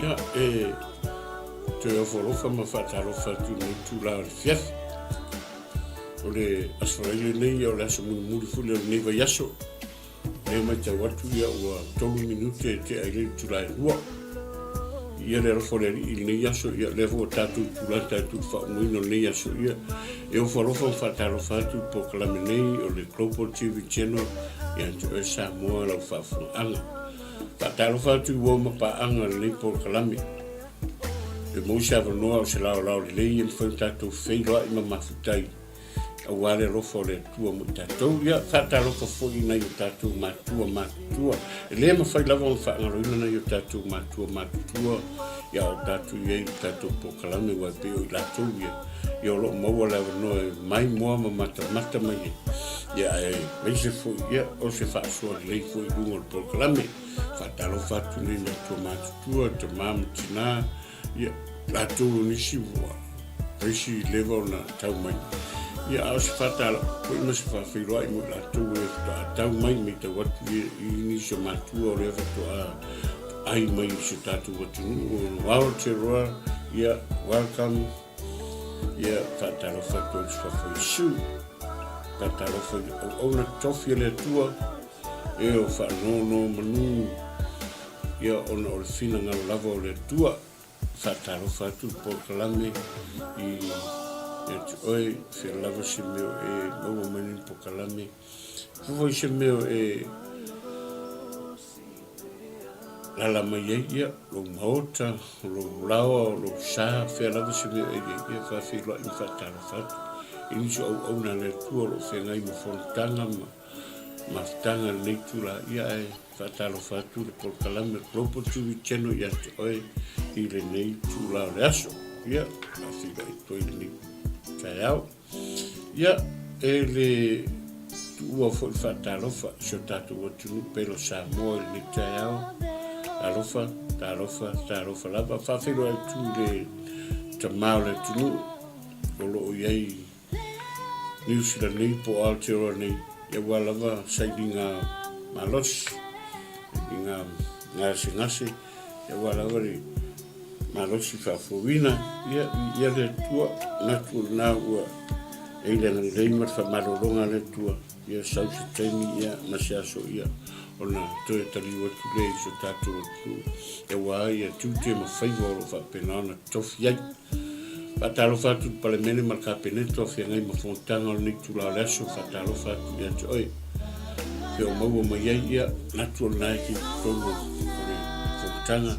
Ia, e toe ofo alofa ma faatalofa atu i lenei itula o le afiafi. O le Aso Faraile lenei, o le aso mulimuli foi lea o lenei vaiaso. O lea e matau atu ia ua 3 minute e tea ai le itula e 2. Ia le alofa o le Alii i lenei aso, ia lea foi ua tatou tulata atu i le faaumaina o lenei aso, ia e ofo alofa ma faatalofa atu i le polokalame nei o le Global TV Channel ia te oe Samoa lau faafofogaaga. Faatalofa atu i uo ma paaga o lenei polokalame. E maua se avanoa o se laolao lelei e mafai ona tatou feiloai ma mafutai aua le alofa o le Atua mo i tatou. Ia, faatalofa foi i nai o tatou matua matutua. E le mafai lava ona faagaloina nai o tatou matua matutua ia o tatou i ai i le tatou polokalame aua e pei o i latou ia, ia o lo o maua le avanoa e maimoa ma matamata mai ai. Ia, aemaise foi, ia, o se faasoa lelei foi i luga o le polokalame. Faatalofa atu nei matua matutua, tama ma tina, Ia, latou o nisi ua isi leva ona tau mai. Ia, a o se faatala foi ma se faafeiloai mo i latou e faatoa tau mai, matau atu i, i nisi o matua o lea faatoa ai mai i si o tatou atunuu o Aotearoa, ia, welcome. Ia, faatalofa atu ai i le suafa o Iesu. Faatalofa i auauna tofi a le Atua, e o faanonomanu Ia, ona o le finagalo lava o le Atua, faatalofa atu le polokalame i ia te oe, fea lava se mea o e maua mai nei polokalame, fua i se mea o e lala mai ai, ia, lou maota, lou laoa, lou sa, fea lava se mea o e i ai, ia, faafeiloai ma faatalofa atu i nisi o auauna a le Atua o lo o feagai ma fonotaga ma mafutaga i lenei itula, ia, ae Faatalofa atu le polokalame Global TV Channel ia te oe i lenei itula o le aso. Ia, faafeiloai atu ai lenei taeao. Ia, e le tuua foi le faatalofa i si o tatou atunuu pele o Samoa i lenei taeao. Talofa, talofa, talofa lava. Faafeiloai atu i le tama o le atunuu o lo o i ai Niu Sila nei po o Aotearoa nei, aua lava sailiga malosi, sailiga gasegase, aua lava le malosi faafouina, ia, viia le Atua, manatu o lena ua i ai le agalelei ma le faamalologa a le Atua, ia sau se taimi, ia, ma se aso, ia, ona toe taliu atu lea i so tatou atunuu, aua ia tiute ma faiva o lo o faapena ona tofi ai. Faatalofa atu i le Palemene ma le Kapeneta o feagai ma fonotaga o lenei itula o le aso. Faatalofa atu ia te oe. Fea o maua mai ai, ia, manatu o lena e te i totonu o le fonotaga.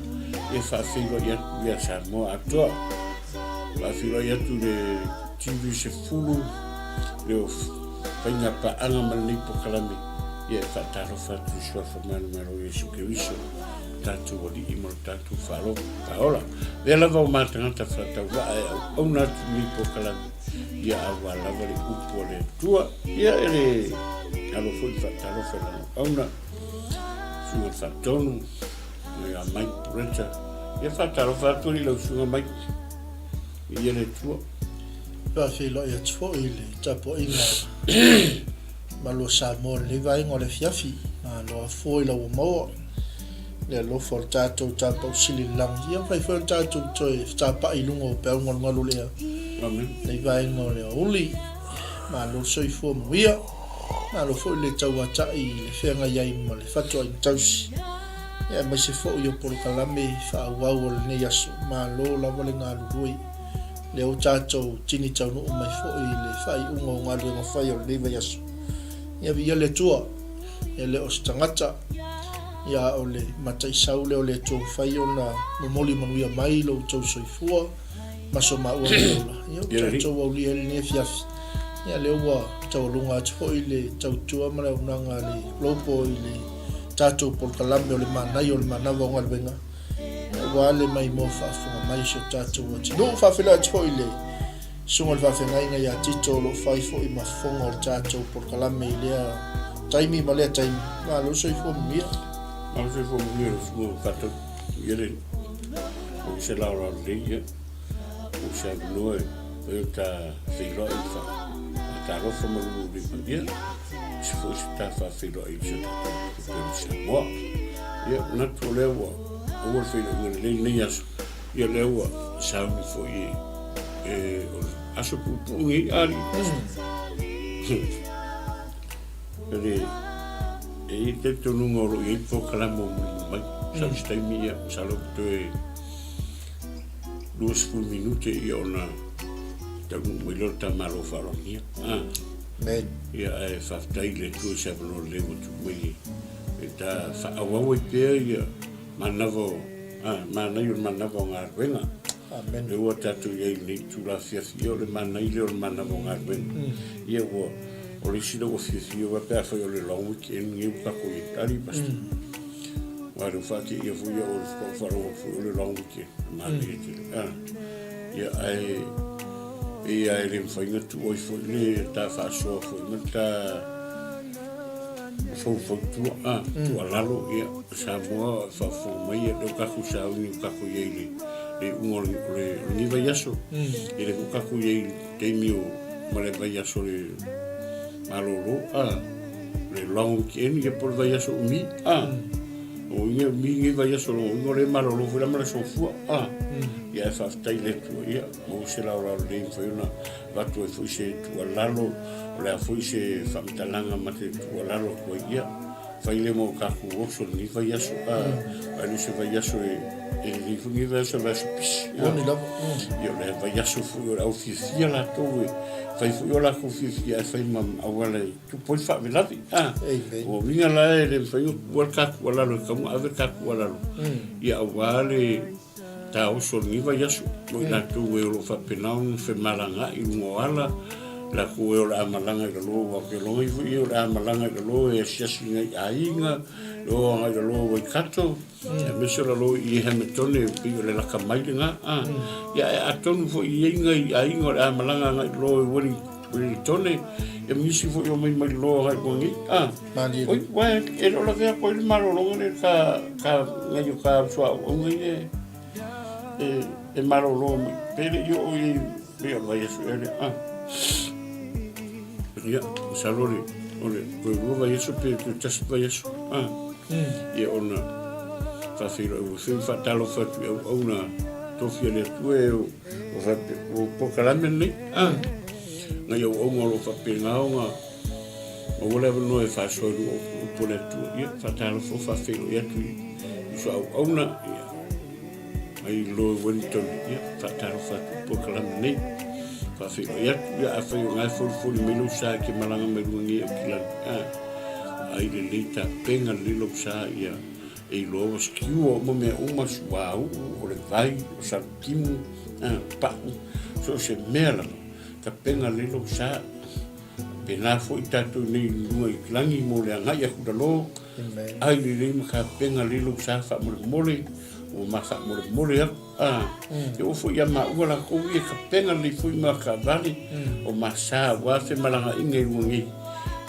Ia faafeiloai atu ia Samoa atoa. Faafeiloai atu i le TV 10, le o faiga paaga ma lenei polokalame. Ia e faatalofa atu i suafa manumalo o Iesu Keriso. tatou alii ma lo tatou faaola. Lea lava o ma tagata faatauvaa e auauna atu i lenei polokalame, ia aua lava le upu a le Atua. Ia e le alo foi le faatalofa i lana auauna, susuga le Faatonu, ia Mike Brenta. Ia faatalofa atu i lau susuga Mike, ia le Atua. Faafeiloai atu foi i le tapuaiga Malo Samoa i lenei vaega o le afiafi. Malo afua i lau maua le alofa o le tatou tapau sili i le lagi. Ia mafai foi ona tatou toe fetapai i luga o peau galugalu lea. Amen. Lenei vaega o le aoauli. Malo le soifua manuia. Malo foi le tauatai i le feagai ai ma le fatuaiga tausi. Ia aemaise foi o polokalame faaauau o lenei aso. Malo lava le galulue. Lea ua tatou tini taunuu mai foi i le faaiuga o galuega fai o lenei vaiaso. Ia viia le Atua, e le o se tagata, ia a o le mataisau lea o le Atua mafai ona momoli manuia mai lo outou soifua ma so maua nei ola. Ia ua tatou aulia ai lenei afiafi. Ia lea ua taualuga atu foi le tautua ma le auaunaga a le Global i le tatou polokalame o le manaia o le manava o galuega. Aua le maimoa faafofoga mai o si o tatou atunuu. Faafeiloai atu foi i le susuga o le faafeagaiga ia Tito o lo o fai foi ma fofoga o le tatou polokalame i lea taimi ma lea taimi. Malo le soifua manuia. Malo le soifua manuia le susuga o Faatau. Ia le o se laolao lelei ia. O se avanoa e fai o ta feiloai i fa faatalofa ma lulu lima. Ia, se foi se ta faafeiloai i se tatou atunuu pele o Samoa. Ia, manatu o lea ua. Maua le feiloaiga lelei lenei aso. Ia lea ua sauni foi e, e o le aso puupuu nei a alii Ele e i ai le talitonuga o lo o i ai polokalame o mulimuli mai. Sau se taimi ia masalo ua toe 20 minute ia ona taunuu mai lea o le ta Malo faaaloalogia. Ah. Amen. Ia ae faafetai i le Atua i se avanoa lelei ua tuu mai e ta faaauau ai pea ia manava o ah, manaia o le manava o galuega. Amen. Lea ua tatou i ai i lenei itula afiafi, ia o le manaia lea o le manava o galuega. Ia ua o le isi lea ua fiafia aua pe afai o le long weekend lenei ua tatou i ai. Alii Pastor. Aua o lea ua faateia foi au o le faatoa faalogo atu foi o le long weekend. Manaia tele. Ah. Ia ae pei lava e le mafai ona tuu ai foi le ta faasoa foi ma le ta faufautua, ah, tuualalo, ia Samoa e faafofoga mai, ia lea ua tatou sauni ua tatou i ai i le iuga o lenei vaiaso. Ia lea foi ua tatou i ai i le taimi o ma le vaiaso o le malolo, ah, le long weekend, ia po o le vaiaso umi, ah. O uiga e umi lenei vaiaso, o lona uiga o lea e malolo foi la ma le soifua, ah. Ia ae faafetai i le Atua, ia maua se laolao lelei e mafai ona avatu ai foi se tuualalo, o le a foi se faamatalaga ma te tuualalo atu ai, ia fai lea mo tatou oso i lenei vaiaso, a ae le o se vaiaso e e lelei foi lenei vaiaso, o le vaiaso pisi. Moni lava. Ia o le vaiaso foi o le au fiafia latou e fai foi o latou fiafia ae fai ma auala e tupu ai le faalavelave. A Amen. o uiga la e le mafai ona tuua le ta tuualalo e tatau ona ave le ta tuualalo, ia aua le Ta oso o lenei vaiaso, mo i latou e o lo o faapena ona femalagaai i luga o ala, latou e o le a malaga i lalo, aua ou te iloa ifo ia o le a malaga i lalo e asiasi i nai aiga, e o agai i lalo i Waikato, aemaise o lalo i Hamilton e pei o le laka mai lena, a. Ia, ae atonu foi e i ai nai aiga o le a malaga agai i lalo i Wellington, ia ma nisi foi o mai mai lalo agai i luga nei, a. Malie. Oi, uae, e le o lavea atu ai le malologa lea i ka, ka, nai o ka uso auauna ia e, e malolo mai, pe le i oo i ai, pei o le vaiaso ea lea, a. Ia, masalo o le, o le toe lua vaiaso pe toe tasi vaiaso, a. Ia ona faafeiloai ua fai ma faatalofa atu i auauna tofi a le Atua e o, o faapea, o polokalame lenei, a. Nai auauna o lo o faapena ona Maua le avanoa e faasoa i luga o upu a le Atua. Ia, faatalofa o faafeiloai atu i uso auauna, ia, mai Lower Wellington, ia, faatalofa atu i polokalame nei. Faafeiloai atu, ia, afai o na e folifoli mai lou sa e te malaga mai luga nei Aukilani, a, vaai lelei tapena lelei lou sa, ia, e iloa ua secure uma mea uma, suauu, o le vai, o salutimu, a, pa'u, so o se mea lava, tapena lelei lou sa. Pēlā foi tatou nei i luga i lagi mo le agai aku lalo, ai lelei ma tapena lelei lou sa faamolemole, ua ma faamolemole aku, a, e oo foi ia maua latou ia tapena lelei foi ma taavale o ma sa aua femalagaaiga i luga nei,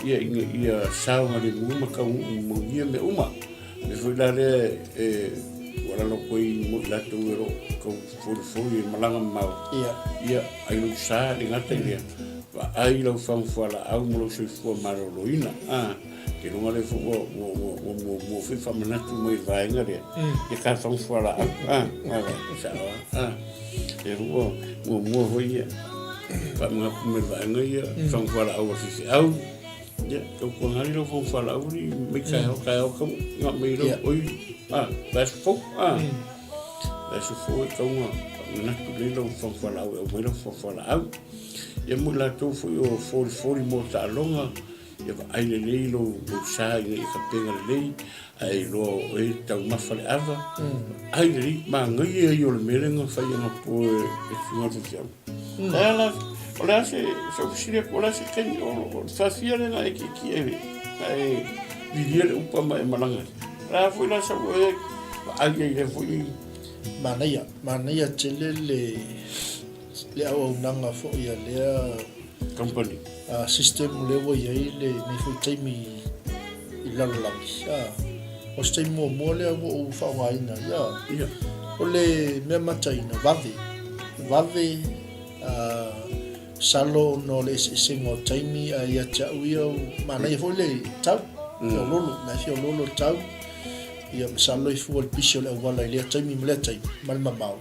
ia ina ia saogalemu ma taunuu manuia mea uma. O le mea foi la lea e tuualalo atu ai mo i latou o lo o tau folifoli e malaga mamao, ia ai lou sa le gata i lea, vaai lau fagu fualaau ma lou soifua maloloina. A, ke iloga lea foi ua, ua, ua, ua muamua foi faamanatu mai i le vaega lea, ia ka fagu fualaau. A, a, sao lava. A, lea foi ua muamua foi ia faamanatu mai i le vaega ia, fagu fualaau a le faifeau. Ia, tau kuangali lau fagu fualaau alii mai taeao, taeao tau nga mai lau oi, a, vaiaso fou, a. Vaiaso fou e tau nga manatu lelei lau fagu fualaau e aumai lau fagu fualaau. Ia mo i latou foi o folifoli mo taaloga, ia vaai lelei lou, lou sa ina ia tapena lelei, ae iloa o oe e taumafa le ava, vaai lelei, manaia ia o le mea lea na fai anapo e susuga i le faifeau. O le a la, o le a se, se ou fesili atu, o le a se taimi, o le faafia lea na e tietie ai, na e vilia le upa ma e malaga ai. O le a foi la sau oe vaai ai i lea foi. Manaia, manaia tele le, le auaunaga foi a lea Company. System lea ua i ai lenei foi taimi i le lalolagi. O se taimi muamua lea ua ou faaaogaina. Ia. O le mea mataina, vave. Vave, masalo ona o le eseesega o taimi, ae ia te au ia, manaia foi le tau, feoloolo, la e feoloolo le tau. Ia, masalo e fua le pisi o le auala i lea taimi ma lea taimi, ma le mamao.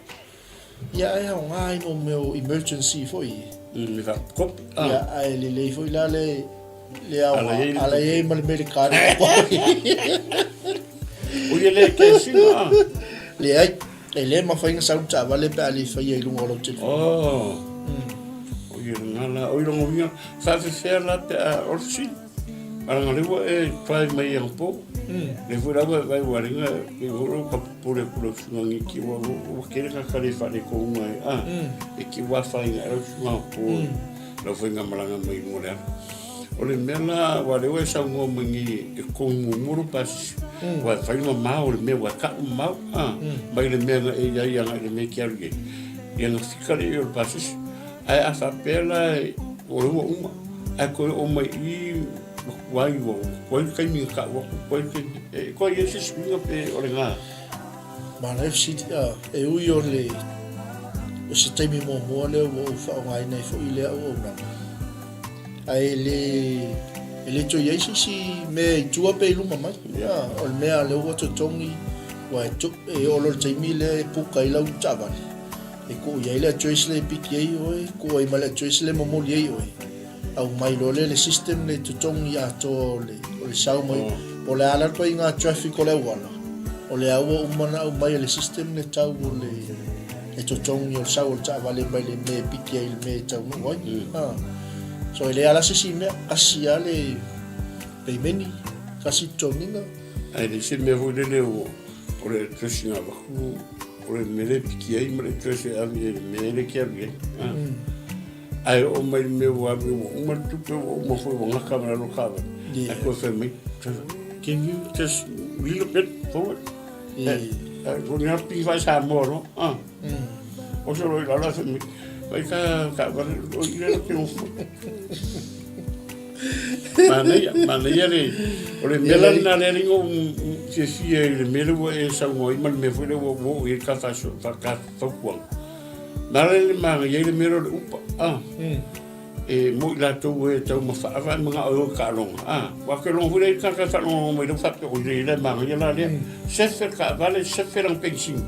Ia, ae aoga ai mo mea o emergency foi ia. Le faakopi. Ia, ae lelei foi la le le aoga, ala i ai ma le mea i le kari. O ia le cash-ina, ah. Leai, e le mafai ona sau le taavale pe a le faia i luga o lau telefoni. Oh. O ia lena la, o i lona uiga, faafefea la pe a, o le fesili. Leaga lea ua e try mai anapo. Lea foi la ua e vaai ua lenga, pei foi lou ka popole atu lau susuga Niki, ua ua tele tagata le faaletonu ai, ah, e te ua afaina ai lau susuga anapo i lau faigamalaga mai luga o le ala. O le mea la, aua lea ua e saunoa mai nei e totogi muamua lou pasese, aua e fai le mamao o le mea ua e tau mamao, ah, mai le mea na e i ai agai i le mea e te alu i ai, ia na fika lea i ai o le pasese. Ae a faapea la o lea ua uma, ae toe oo mai i i, ua tuai, ua tuai le taimi na tau atu, tuai le taimi. E toe i ai se suiga pe o lena? Manaia fesili, e ui o le o se taimi muamua lea ua ou faaaogaina ai foi lea auaunaga, ae le e le toe i ai se isi mea i tua pe i luma mai. O le mea lea ua totogi, ua e e oo loa i le taimi lea e puka ai lau taavale, E tuu i ai le address lea e piki ai oe, tuu ai ma le address lea e momoli ai oe. Aumai loa lea le system lea i totogi atoa o le, o le sau mai. Po o le a la le ituaiga traffic o le auala, o lea ua uma ona aumai e le system le tau o le, le totogi o le sau o le taavale mai le mea e piki ai i le mea e taunuu ai. So e leai lava la se isi mea, tasi lava le peimeni, tasi le totogiga. Ae leai se mea foi lele o o le address na avatu o le mea lea e piki ai ma le address e ave i le mea lea e te alu i ai. Ae oo mai le mea ua alu ua uma le tupe ua uma foi ua gata ma lalo taavale. Ae toe fai mai, can you just little bit forward? Ae ko ni piki fai Samoa no. Ah. O se roi lalo fai mai, vai ka taavale o i le ke ofu. Manaia, manaia le, o le mea la lena lea lea ou fiafia i le mea lea ua e saunoa ai ma le mea foi lea ua oo i ai ka fautuaga. Na ala le manaia ai le mea lea o le upa, ah. E mo i latou e taumafa ava e manao e o i taaloga, ah. Aua ou te iloa foi lea i le tagata e faalogologo mai lea ua faapea, oi le manaia la lea. Sefe le taavale, sefe lana penisini.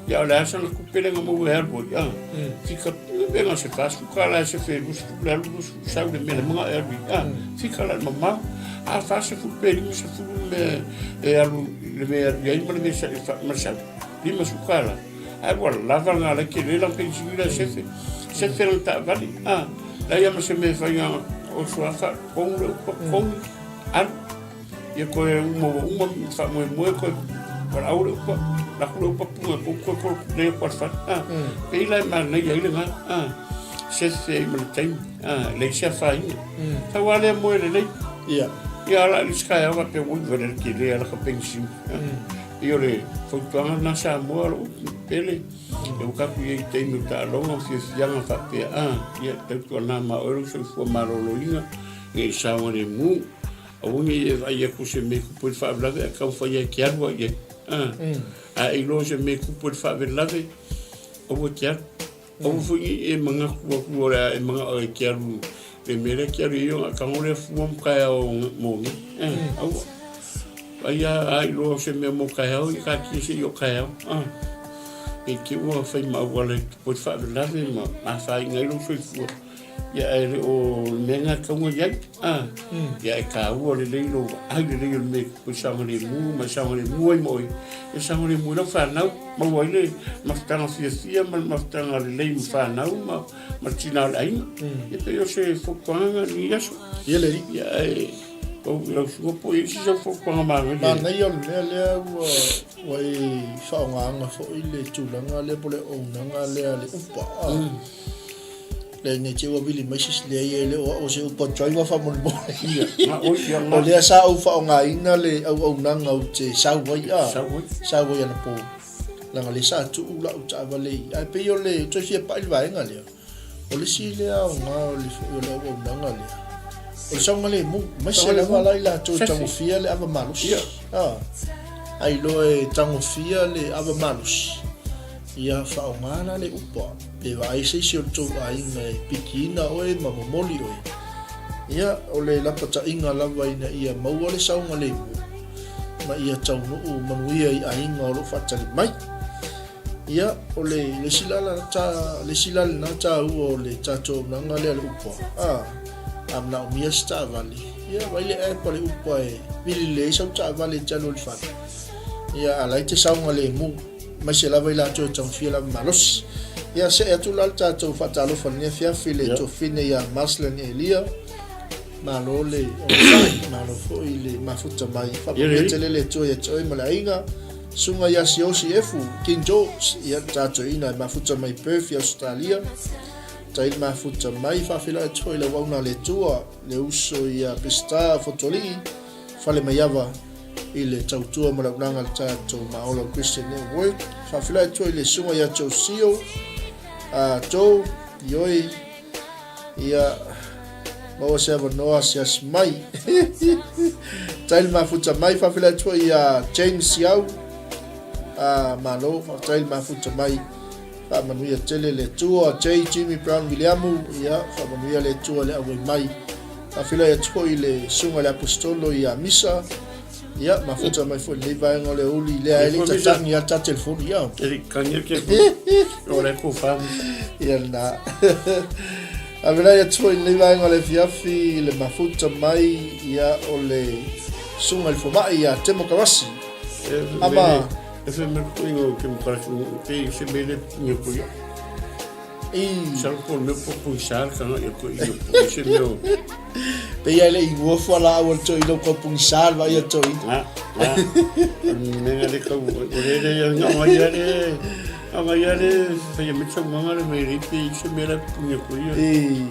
Ia o le a sana tupe lea na maua e alu ai, a? Fika pe na o se 40 tala e sefe 20 le alu 20 sau le mea le manao e alu ai, a? Fika la i le mamao. A 40 pe 50 le mea e alu le mea e alu i ai ma le mea ma le sau. 50 tala. Ae ua lava lena la e tele lana penisini la e sefe. Sefe lana taavale, a? Leai lava ma se mea e fai na o suafa, totogi le upa, totogi, alu. Ia toe uma ua uma faamoemoe toe valaau le upa, laku le upa puga tou toe kolo nei atu le fale. Ah, pei la e manaia ai lena. Ah, sefe ai ma le taimi. Ah, leai se afaina. Sau lava lea moe lelei. Ia. Ia ala i le isi taeao faapea oi vale le tele ala ka penisini. Pei o le fautuaga lena Samoa o lou pele. E ua tatou i ai i taimi o taaloga ma fiafiaga faapea, ah, ia tautuana ma oe lou soifua maloloina, ne i saogalemu. Aua ne i e vaai atu se mea e tupu ai le faalavelave ae taumafai lava e te alu lava i ai. A e iloa se mea e tupu ai le faalavelave, aua e te alu. Aua foi ne i e manatu atu o le a e manao e te alu i le mea lea e te alu i ai ona e tago lea fua ma taeao mo nei. Aua. Vaai lava a iloa o se mea mo taeao, ia taatia se i oo taeao. Ne i te i ua fai ma auala e tupu ai le faalavelave ma afaina ai lou soifua. Ia ae le o le mea lena e tatau ona i ai. A, ia e taua lelei lou vaai lelei o le mea e tupu ai saogalemu ma e saogalemu ai ma oe. E saogalemu ai lau fanau, maua ai le mafutaga fiafia ma le mafutaga lelei ma fanau ma ma le tina o le aiga. Ia pei o se fautuaga lena i lenei aso. Ia lelei. Ia ae lau lau susuga po o i ai se isi au fautuaga manaia. Manaia o le mea lea ua ua e faaaogaina foi le tulaga lea po o le auaunaga lea a le Uber. Leai ne i te i ua vili mai se isi, leai e le o au o se Uber driver faamolemole. O lea sa ou faaaogaina le auaunaga ou te sau ai, a, sau ai anapo, leaga lea sa tuu lau taavale i, ae pei o le, toe fia pai le vaega lea, o le isi lea aoga o le, o le auaunaga lea, o le saogalemu, aemaise lava la i latou e tagofia le ava malosi, a, ailoa e tagofia le ava malosi, Ia faaaoga la le upa, pe vaai se isi o le tou aiga e pikiina oe ma momoli oe. Ia, o le lapataiga lava ina ia maua le saogalemu. ma ia taunuu manuia i aiga o lo o faatali mai. Ia, o le, le isi la, la, ta, le isi la lena taua o le tatou auaunaga lea a le Upa, a, a manaomia se taavale, ia, vaai le app a le Upa e vili lelei ai sau taavale e te alu ai i le fale. Ia, a la e te saogalemu, aemaise lava i latou e taumafia lava malosi. Ia, see atu la le tatou faatalofa i lenei afiafi i le tuafafine ia Maslin Elia. Malo le onosai, malo foi le mafuta mai. Faamanuia tele le Atua ia te oe ma le aiga. Susuga ia Siaosi Efu, King George, ia le tatou ina e mafuta mai Perth i Ausetalia. Tai le mafuta mai, faafeiloai atu foi i le auauna a le Atua, le uso ia Peseta Fotualii, Falemaiava i le tautua ma le auaunaga a le tatou Maola Christian Network. Faafeiloai atu foi i le susuga ia Josio, Joe, Ioe, Ia, maua se avanoa asiasi mai. Tai le mafuta mai, faafeiloai atu foi ia James Siau. Ah, malo, faafetai le mafuta mai. Faamanuia tele le Atua. J. Jimmy Brown Williamu, ia, faamanuia le Atua le auai mai. Faafeiloai atu foi le susuga i le Aposetolo ia Misa. Ia, mafuta mai foi lenei vaega o le aoauli, lea e le i tatagi lava le ta telefoni, ia. E le i tagi le telefoni. O le ko whānau. Ia lena. Faafeiloai atu foi lenei vaega o le afiafi, le mafuta mai, ia, o le susuga i le fomai ia Temo Karasi. Ama. E fai mai ko ingo Temo Karasi, te se mele nge ko ia. I. Salo po mea po po sa ka nga ia ko ia po se mea. Pe ia le i uofa la au al toi lau kau pungisa va ia toi. Nga nga. Me nga le kau o le le ia nga nga ia le. Nga nga ia le fa ia me tau nga le me ri pe se mea la punga ko ia. I.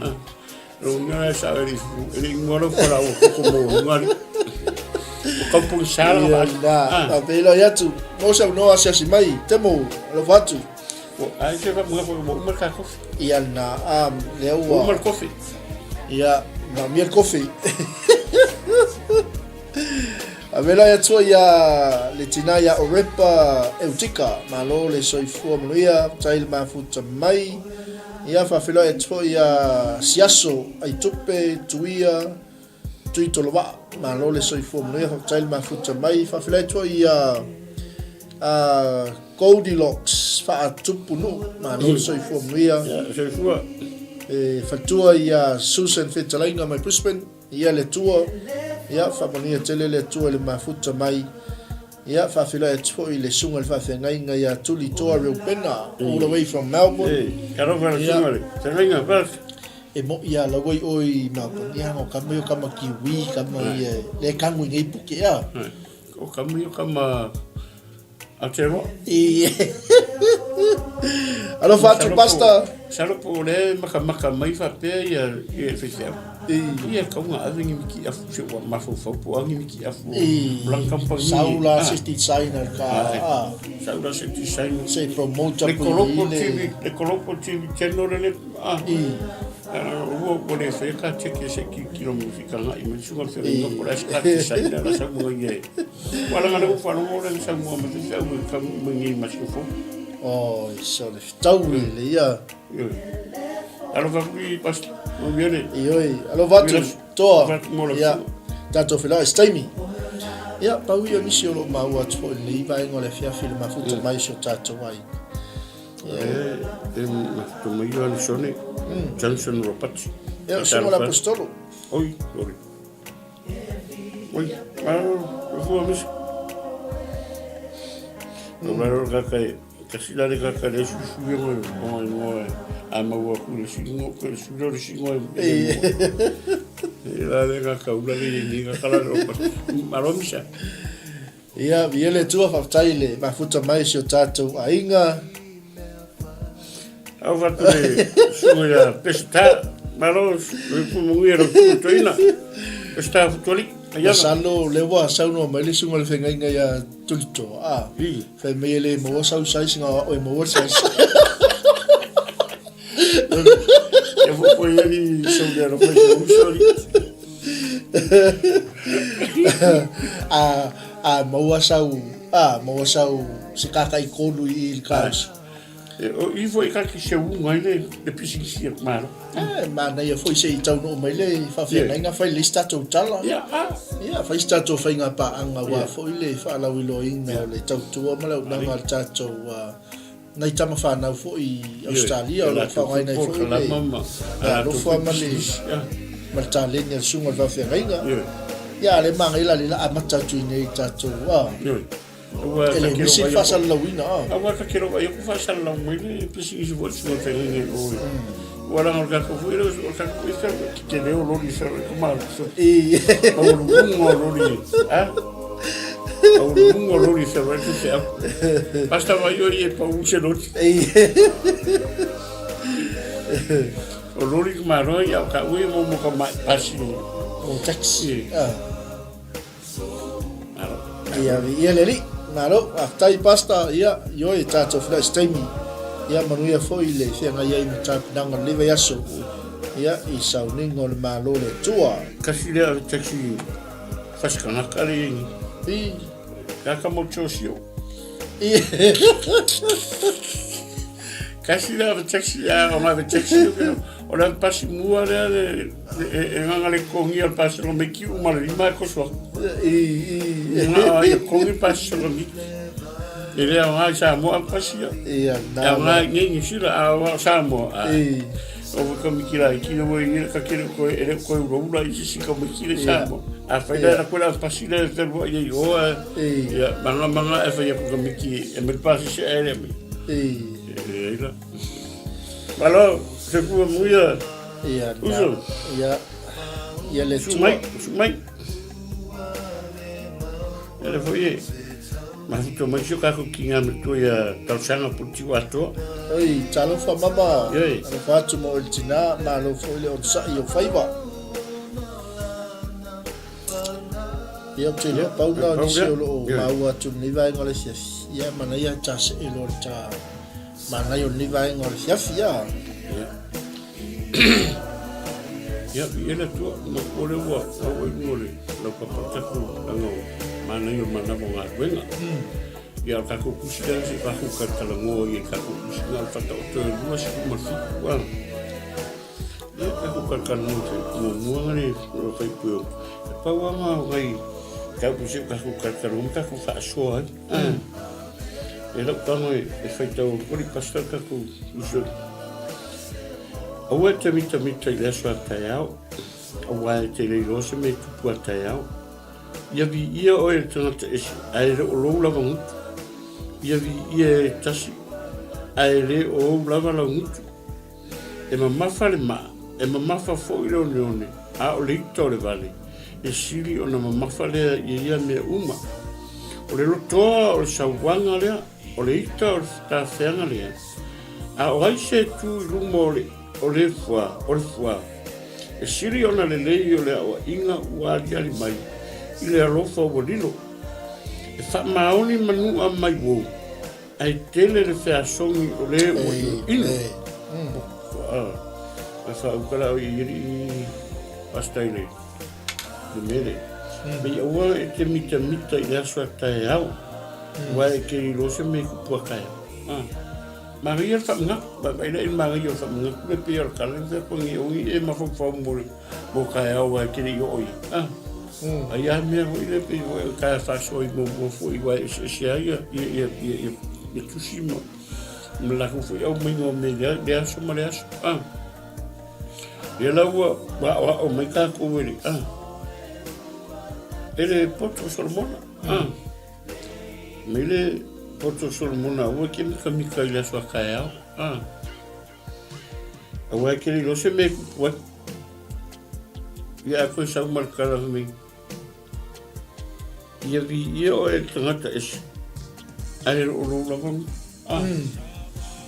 Lo nga sa ri ri ngoro ko la o ko mo nga. O kau pungisa la va. Na. Pe lo ia tu. Mo sa no asiasi mai temo lo fatu. Ai se fa mga mo uma ka kofi. Ia na lea ua. Uma le kofi. Ia na mia le kofi. Avela ia tua ia le tina ia Orepa Eutika. Malo le soifua manuia, tai le mafuta mai. Ia faafeiloai atu foi ia Siaso Aitupe Tuia Tui Tolova'a, malo le soifua manuia, faafetai le mafuta mai. Faafeiloai atu foi ia Goldilocks Faatupunuu, malo le soifua manuia. Ia, soifua. E faletua ia Susan Fetalaiga mai Brisbane, ia le Atua, ia faamanuia tele le Atua i le mafuta mai. Ia faafeiloai atu foi i le susuga i le faafeagaiga ia Tuli Toa Reupena, all the way from Melbourne. Ee, talofa le susuga i le feagaiga, Perth. E moʻi a laua i ʻoe i Melbourne, ia o kama ia o kama kiwi, kama ia, le kagu i nei puke ea. O kama ia o kama Aotearoa. I. Alofa atu, Pastor. Masalo po o lea e makamaka mai faapea ia ia le faifeau. Ia e tau na ave ni miti afu se ua mafaufau po o a ni miti afu o lana kamupani. Sau la se designer ka a. Sau la se designer. Se promote le Kolopo TV, le Kolopo TV channel le a. Ua ua le faia ka cheke se ki kilo mo fi ka ngai mai suga fe ngo po la se ka designer la sau mo ngai. Ua langa le ufa longo le sau mo ma se au ka mo ngai ma se fo. Oi, so le fitau le ia. Alofa kui pastor. Mo miele. Ioe, alofa atu toa. Ia, tatou feiloai i se taimi. Ia, pau ia o nisi o lo o maua atu foi i lenei vaega o le afiafi i le mafuta mai o si o tatou aiga. E, e mafuta mai o Anisone, Johnson Ropati. Ia, o Susuga le Aposetolo. Oi, oi. Oi, malo, fua misa. O lalo kaka e, kasi la le kaka le su su yo mo mo mo a ma wa ku le si ngo ko le su le si ngo e. La le kaka ula le ni kaka la ro malo misa. Ia, viia le Atua, faafetai i le mafuta mai o si o tatou aiga. Au fatu le susuga ia Peseta, malo le pumugia lau susuga toeaina, Peseta Futualii, Aiana. Masalo o lea ua saunoa mai le susuga i le feagaiga ia Tulitoa, a, fai mai e le maua sau size na o au e maua le size. Ia fo ia ni sau lea ro fai sau sorry. A, a maua sau, a, maua sau se kakaʻi kolu i i le kausa. E, o i foi ka ki se unga i le, le pisinisi a Malo. E, manaia foi se i taunuu mai le faafeagaiga fai le isi tatou tala. Ia, a. Ia, fai se tatou faiga paaga aua foi le faalauiloaina o le tautua ma le auaunaga a le tatou nai tama fanau foi i Ausetalia o lo o faaaogaina ai foi le alofa ma le ma le taleni a le susuga i le faafeagaiga. Ia, a o lea e manaia la lea o le a amata atu i inei i tatou Aua E le misi le faasalalauina a. Aua ta te lova i aku faasalalau mai le pisinisi foi le susuga feagaiga i o. Ua laga o le tatou foi o le tatou foi feagaiga tetele o loli feagaiga ko malo. Maualuluga o loli a. Maualuluga o loli feagaiga tu feau. Basta vai o i e pau se loli. O loli ko malo i au ka ui mo mo ka mai pasi. O taxi. Ia, ia le alii. Malo, faafetai Pastor, ia, ioe, tatou feiloai i se taimi. Ia, manuia foi le feagai ai ma tapenaga o lenei vaiaso, ia, i sauniga o le Malo o le Atua. Kasi lea o le taxi fasi kanaka le i. I. Kaka mo tiosi o. Kasi lea o le taxi, a o le taxi o le pasi mua lea le e gaga le kongi o le pasi o me ki uma le lima e koso. I i. Nga ia kongi pasi o mi. E le aoga i Samoa pasi ia. Ia na. Aoga i nei New Zealand a o Samoa. I. O ka miki la ki no i ka kere ko e le ko ula ula i sisi ka miki le Samoa. A fai la ko la pasi le te rua i o a. Ia manga manga e fai ko ka miki e me pasi se e le mi. I. E la. Malo, se kua muia. Ia, Uso. Ia, ia le tua. Mai, usu mai. Ia le foi e. Mafuta mai si o kako ki ngā matua ia tausaga puti atoa. Oi, talofa mama. Ioe. Alofa atu mo oe le tina, malo foi le onosai o faiva. Ia, ou te iloa pau na o nisi o lo o maua atu i lenei vaega o le afiafi. Ia, manaia ta see loa le ta manaia o lenei vaega o le afiafi, a. Ia. Ia, i ele atua, ma o le ua au ai luga o le laupapa o tatou laga o manaia o manawa o galuega. Ia, o le tatou tusi lea se i tatou talatalanoa i le tatou tusi na o le Faataoto e 27 a. Ia, tatou talatalanoa se muamua le o fai pue o. E pau lava na o nai mataupu se i tatou talatalanoa ma tatou faasoa ai. E lau tago e faitau atu le pastor tatou uso. Aua e te mitamita i le aso a taeao, aua e te le iloa se mea e tupu a taeao. Ia viia oe e le tagata ese, ae le o lou lava gutu. Ia viia e tasi, ae le o ou lava lau gutu. E mamafa le maa, e mamafa foi le oneone, a o le ita o le vale, e sili ona mamafa lea i ia mea uma. O le lotoa o le sauaga lea, o le ita o le tafeaga lea, a o ai se tu i luma o le, o le fua, o le fua, e sili ona lelei o le aoaiga ua aliali mai i le alofa ua lilo. E faamaoni manua mai uou, Ae tele le feasogi o le ua inoino. A faauka la o i alii pasta i le mea lea. Mei aua e te mitamita i le aso a taeao, aua e te iloa se mea e tupu a taeao. Manaia le faamanatu, vaavaai la i le manaia o le faamanatu lea pei o le tala lea fai atu e ogi e mafaufau mo le mo taeao aua e te le i oo i ai. Ai a mea foi lea pei foi o taea faasoa i muamua foi aua e eseese ai ia ia ia ia ia ia tusi ma ma latou foi aumaiga o mea i lea lea aso ma le aso. Ia la ua ua aoao mai tatou e le e le poto o Solomona. Mai le poto o Solomona aua e te mikamika i le aso a taeao. Aua e te le iloa se mea e tupu ai. Ia a koe sau ma le tala fai mai, Ia viia oe e le tagata ese, ae le o lou lava gutu. Ah,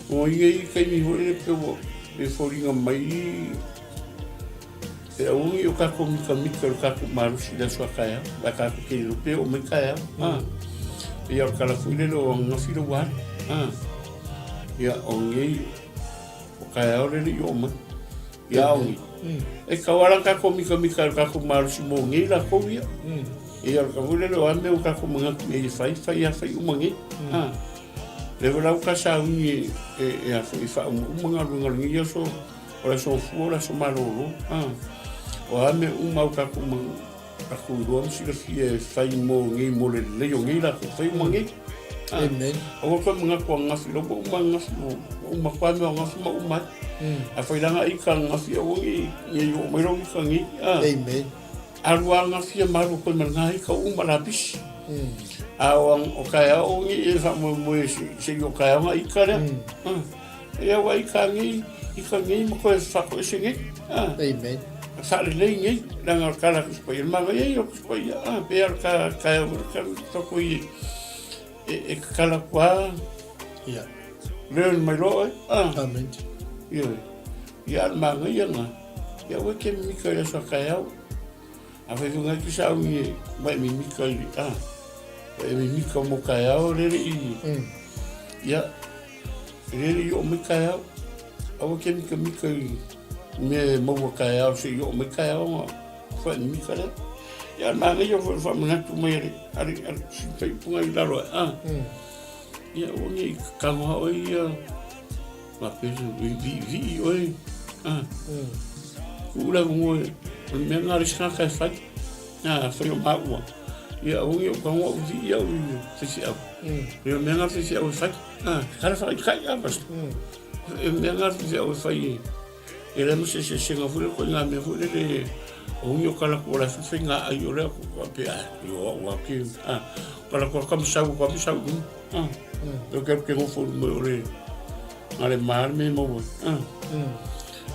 o ia i taimi foi lea pe ua e foliga mai e aua i o tatou mikamika o le tatou malosi i le aso a taeao, aua tatou te le iloa pe oo mai taeao. Ah, ia o le tala foi lele o ananafi le ua alu. Ah, ia o nei O taeao le le i oo mai. Ia au nei. E kau ala tatou mikamika i lo tatou malosi mo nei latou ia. Ia o le ka foi lele o a mea ua tatou manatu i ai e fai, fai a fai uma nei. Lea foi la ua ta sauni e, e a foi faaumauma galuega o lenei aso, o le aso fua, o le aso malolo. Ah. O a mea uma au tatou tatou iloa ma silafia e fai mo nei mo le lelei o nei latou, fai uma nei. Ah. Amen. Aua toe manatu ananafi, la ua uma ananafi, ua uma atu lava mea o ananafi ma uma ai. A fai lana ika ananafi aua nei nei oo mai lau ika nei. Ah. Amen. Alu ananafi ia ma alu atu ai ma lena ika ua uma lapisi. A o o kaeao ni e faamoemoe seia o kaeao na ika lea. Ia ua ika nei, ika nei ma koe faatoese nei. Amen. Faalelei nei, leaga o le kala Tusi Paia, le manaia ia o Tusi Paia, a, pe a le ka kaeao le ka toko i e, e kakala atu a, Ia. learn mai loa oe, a. Amen. Ioe. Ia a le manaia na, ia ua ke mimika i le aso a kaeao. A fai foi ngai kisa au ni mai mimika i a. E mimika mo kaeao lele i. Ia. Lele i o mai kaeao. Aua ke mika mika i me maua kaeao se i o mai kaeao nga fai mimika lea. Ia manaia foi faamanatu mai ale ale ale si fai punga i lalo a. Ia ua ni kakagoa oe ia ma pe vi vi vi oe. A. Ku la ngoe o le mea ngā risi ngā kai whai. Ngā whai o maua. Ia o ngi o ka ngoa uvi ia o i whiwhi au. Ia mea ngā whiwhi au e whai. A, kara whai kai a basta. E mea ngā whiwhi au e whai e. E le mo se se se ngā fule ko ngā mea fule le o ngi o kala ko la whiwhi ngā ai o lea ko pe a. Io o wa ki. A, kala ko ka masau ko masau. A. Pe ke ke ngofo mo o le. Ngā le maa me maua. A.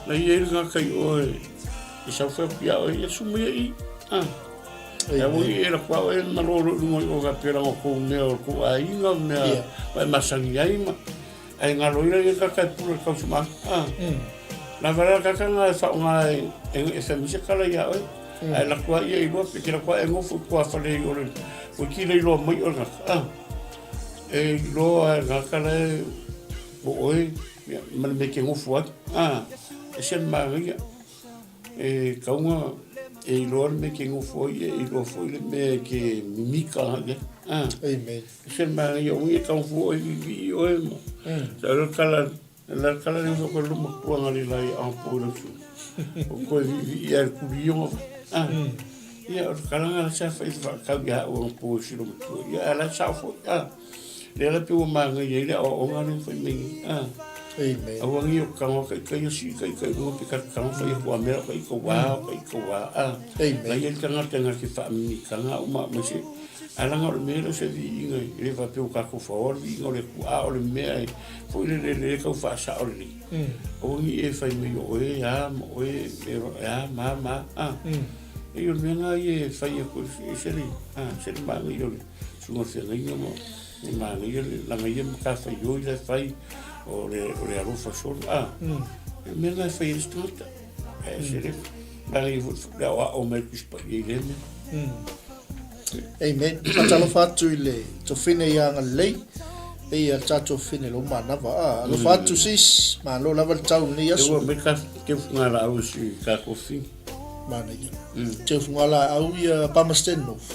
Na i e ngā kai oe. I sau whai pia oe ia sumu ia i. A. E awo i e la kua oe na lolo i runga i o ka pera o kou mea o kou aiga mea mai masangi ai ma. Ai ngā loira i ka kai pura kau suma. A. Na wala ka ka ngā wha o ngā e e whamisa kala ia oe. Ai la kua ia i loa pe ki la kua e ngofu kua whale i ore. O ki le loa mai o ngā. A. E loa ngā kala e o oe ma le mea ke ngofu ai. A. E se manaia. E kaunga e iloa le mea ke ngofo ai, e iloa foi le mea ke mimika ai. A. Amen. E se manaia o ia kaunga oe vivi oe mo. Sa le kala la kala le ko luma kuanga le lai a po le su. O koe vivi ia kulionga. A. Ia o kala nga sa fa i fa kau ia o po si lo matua. Ia ala sa fo. A. Lea la pe ua magaia ai le aoaoga lea na fai mai nei. A. Amen. Aua nei o kanga kai kai o si kai kai lunga pe ka kanga fai aku a mea o kai ka wā o kai ka wā. A. Amen. Lai ai tangata nga ke whaamimikanga o ma mai se alanga o le mea leo se viiga e le faapea ua kākou faoa le viiga o le Atua a o le mea e foi le le le kau faasao lelei. Aua nei e fai mai o oe a ma oe e a ma ma a. E o le mea nga ia e fai aku e se le a se le magaia o le Susuga feagaiga ma le manaia le lagaia matafaioi la e fai o le o le alofa solo a e mea lena e fai ai le isi tagata ae ese le manaia foi le aoao mai le Tusi Paia i lea mea. Amen. Faatalofa atu i le tofine ia Agalelei, e ia le tatou fine lou manava. Ah, alofa atu sis, malo lava le tau lenei aso. E ua mai ka teufuga laau e si ka kofi. Manaia. Teufuga laau ia Palmerston North.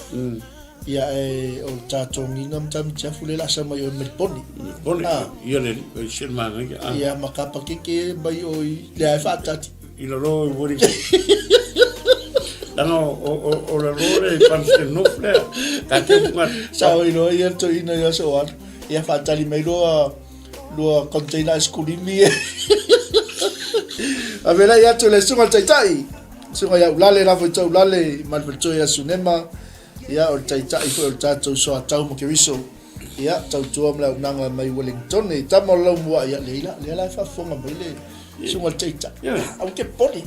Ia e o le tatou giga ma Tamitiafu lea o le a sau mai o i Meliponi. Meliponi, ia le alii, se le manaia. Ia ma kapakeke mai o i lea e faatati. I lalo i Wellington. Leaga o lalo lea i Palmerston North lea. Ta te upunga. Sao i loa ia le toeaina i aso alu. Ia faatali mai loa lua container aisikulimi e. Ave lai atu le susuga i le Taitai, susuga ia Ulale la foi Taulale ma le faletua ia Sunema. Ia, o le taitai foi o le tatou soatau ma Keriso. Ia, tautua ma le auaunaga mai Wellingtone. Tama o le Laumua, ia, lea la, lea la e faafofoga mai le susuga i le taitai. Aua ke poni.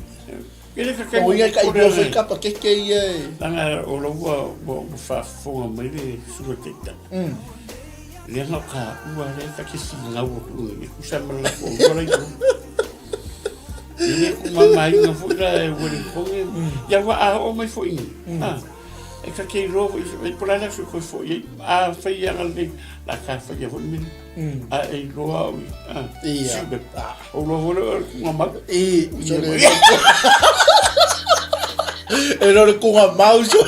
O uiga e tailua foi kapa keke ia e. Leaga o la ua, ua, ua faafofoga mai le susuga i le taitai. Lea na o ka ua lea ta te finau atu nei, e tusa ma le latou lua la i o. E le ku mamaina foi la e Wellingtone. Ia ua a oo mai foi nei. Ah. E ka te iloa foi, e po la le aso e toe foi ai. A fai ia lelei, la ka faia foi le mea. A e iloa au i, a, Ia. siu le, o loa foi lea o le kuga mau. I, so le E lo le kuga mau so.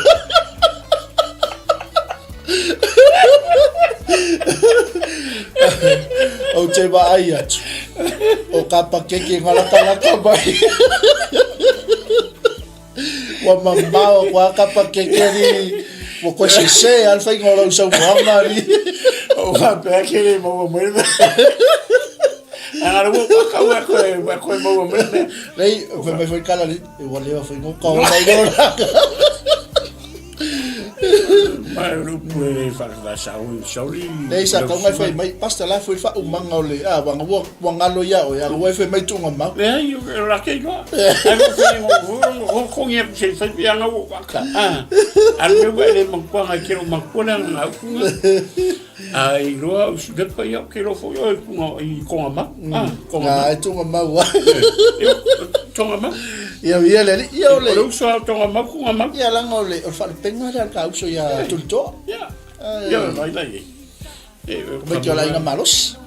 Ou te vaai atu, o kapakeke galakalaka mai. Ua mamao aku a kapakeke ni, ua koe sese a le faiga o lau saunoaga ni. O faapea ke le maua mai le mea. Ana ua pakau e koe, e koe maua mai le mea. Lei, fai mai foi kala li, e ua leva foi ngoka o mai lona. Mai o le upu e whakawasau i sauri. Nei sa kau ngai fai mai, pastor la foi fa umanga o le, ah, wanga ua, ua ngalo ia oe, anga ua e fai mai tuunga mau. Leai, o la ke iloa. Ai mo fai ngo ngo kongi aku se fai pe anga ua waka. Ah, a le mea ua e le mankuanga ke lo mankua le anga ngau kunga. A i loa u sulepa ia ke lo foi oe kunga i konga mau. Ah, konga mau. Ah, e tuunga mau ah. Tonga mau. Ia, ia le ali, ia o le. O le uso a tonga mau kunga mau. Ia langa o le, o le whaalupenga lea ka uso ia Tulitoa. Ia. Ia, mai lai. Mai te ola inga malosi.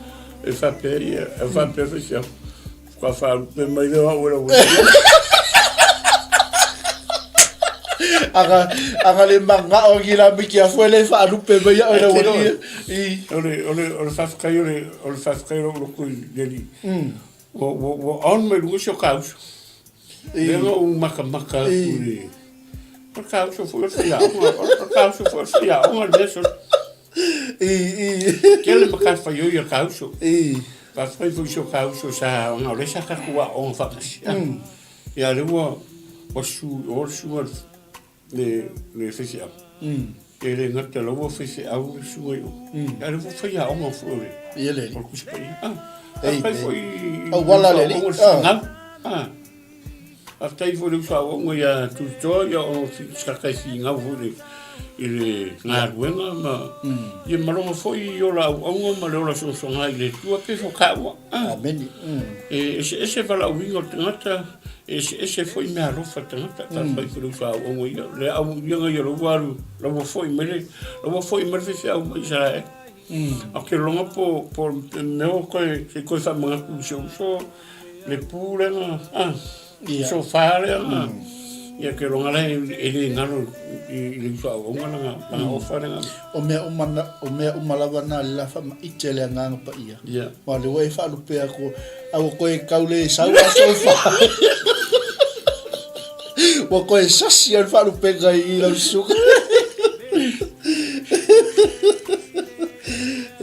E whapea ia, e whapea whai Kua whaalupe mai leo au e lau Aga, aga le manga o ki la miki a fue le whaalupe mai au e lau I. O le, o le, o le whawhakai o le, o le whawhakai o loko i leli. Ua, ua, ua on mai lunga si o ka uso. I. Lea u makamaka atu i. O ka uso foi o le whaiaonga, o ka uso foi o le whaiaonga le mea I, i. Tele matawhaioi a ka uso. I. Whawhai foi so ka uso sa ona o le sa kaku a onga whakasi. Ia le ua ua su o su le le fese au. E le ngata la ua fese au le su ai o. Ia le ua whai a onga foi o le. Ia le. O le kusi pai. Ah. Ei, ei. Au wala le li. Ah. Ah. Faafetai foi i le uso aoaoga ia Tulitoa ia ona o sa tai finau foi i le galuega ma ia ma lona foi ola auaunga ma le ola sogasoga i le Atua pei foi o taua. Amene. E eseese valaauina o le tagata, e eseese foi meaalofa a le tagata. Faafetai foi i le uso aoaoga ia le auiaga ia lau alu la ua foi mai le la ua foi mai le faifeau mai Isaraelu. Ae ou te lagona po o le mea ua toe se i toe faamanatu i si ou uso Le pu lea na, ah, Ia. sofa lea na, ia ke longa la e le ngalo i le uso auaunga langa, langa ofa lea. O mea uma na, o mea uma lava na le la faamaite le agaga paia. Ia. Ma le ua e faalupea aku, a ua koe kau le sau a sofa. Ua koe sasi a le faalupega i lau susuga.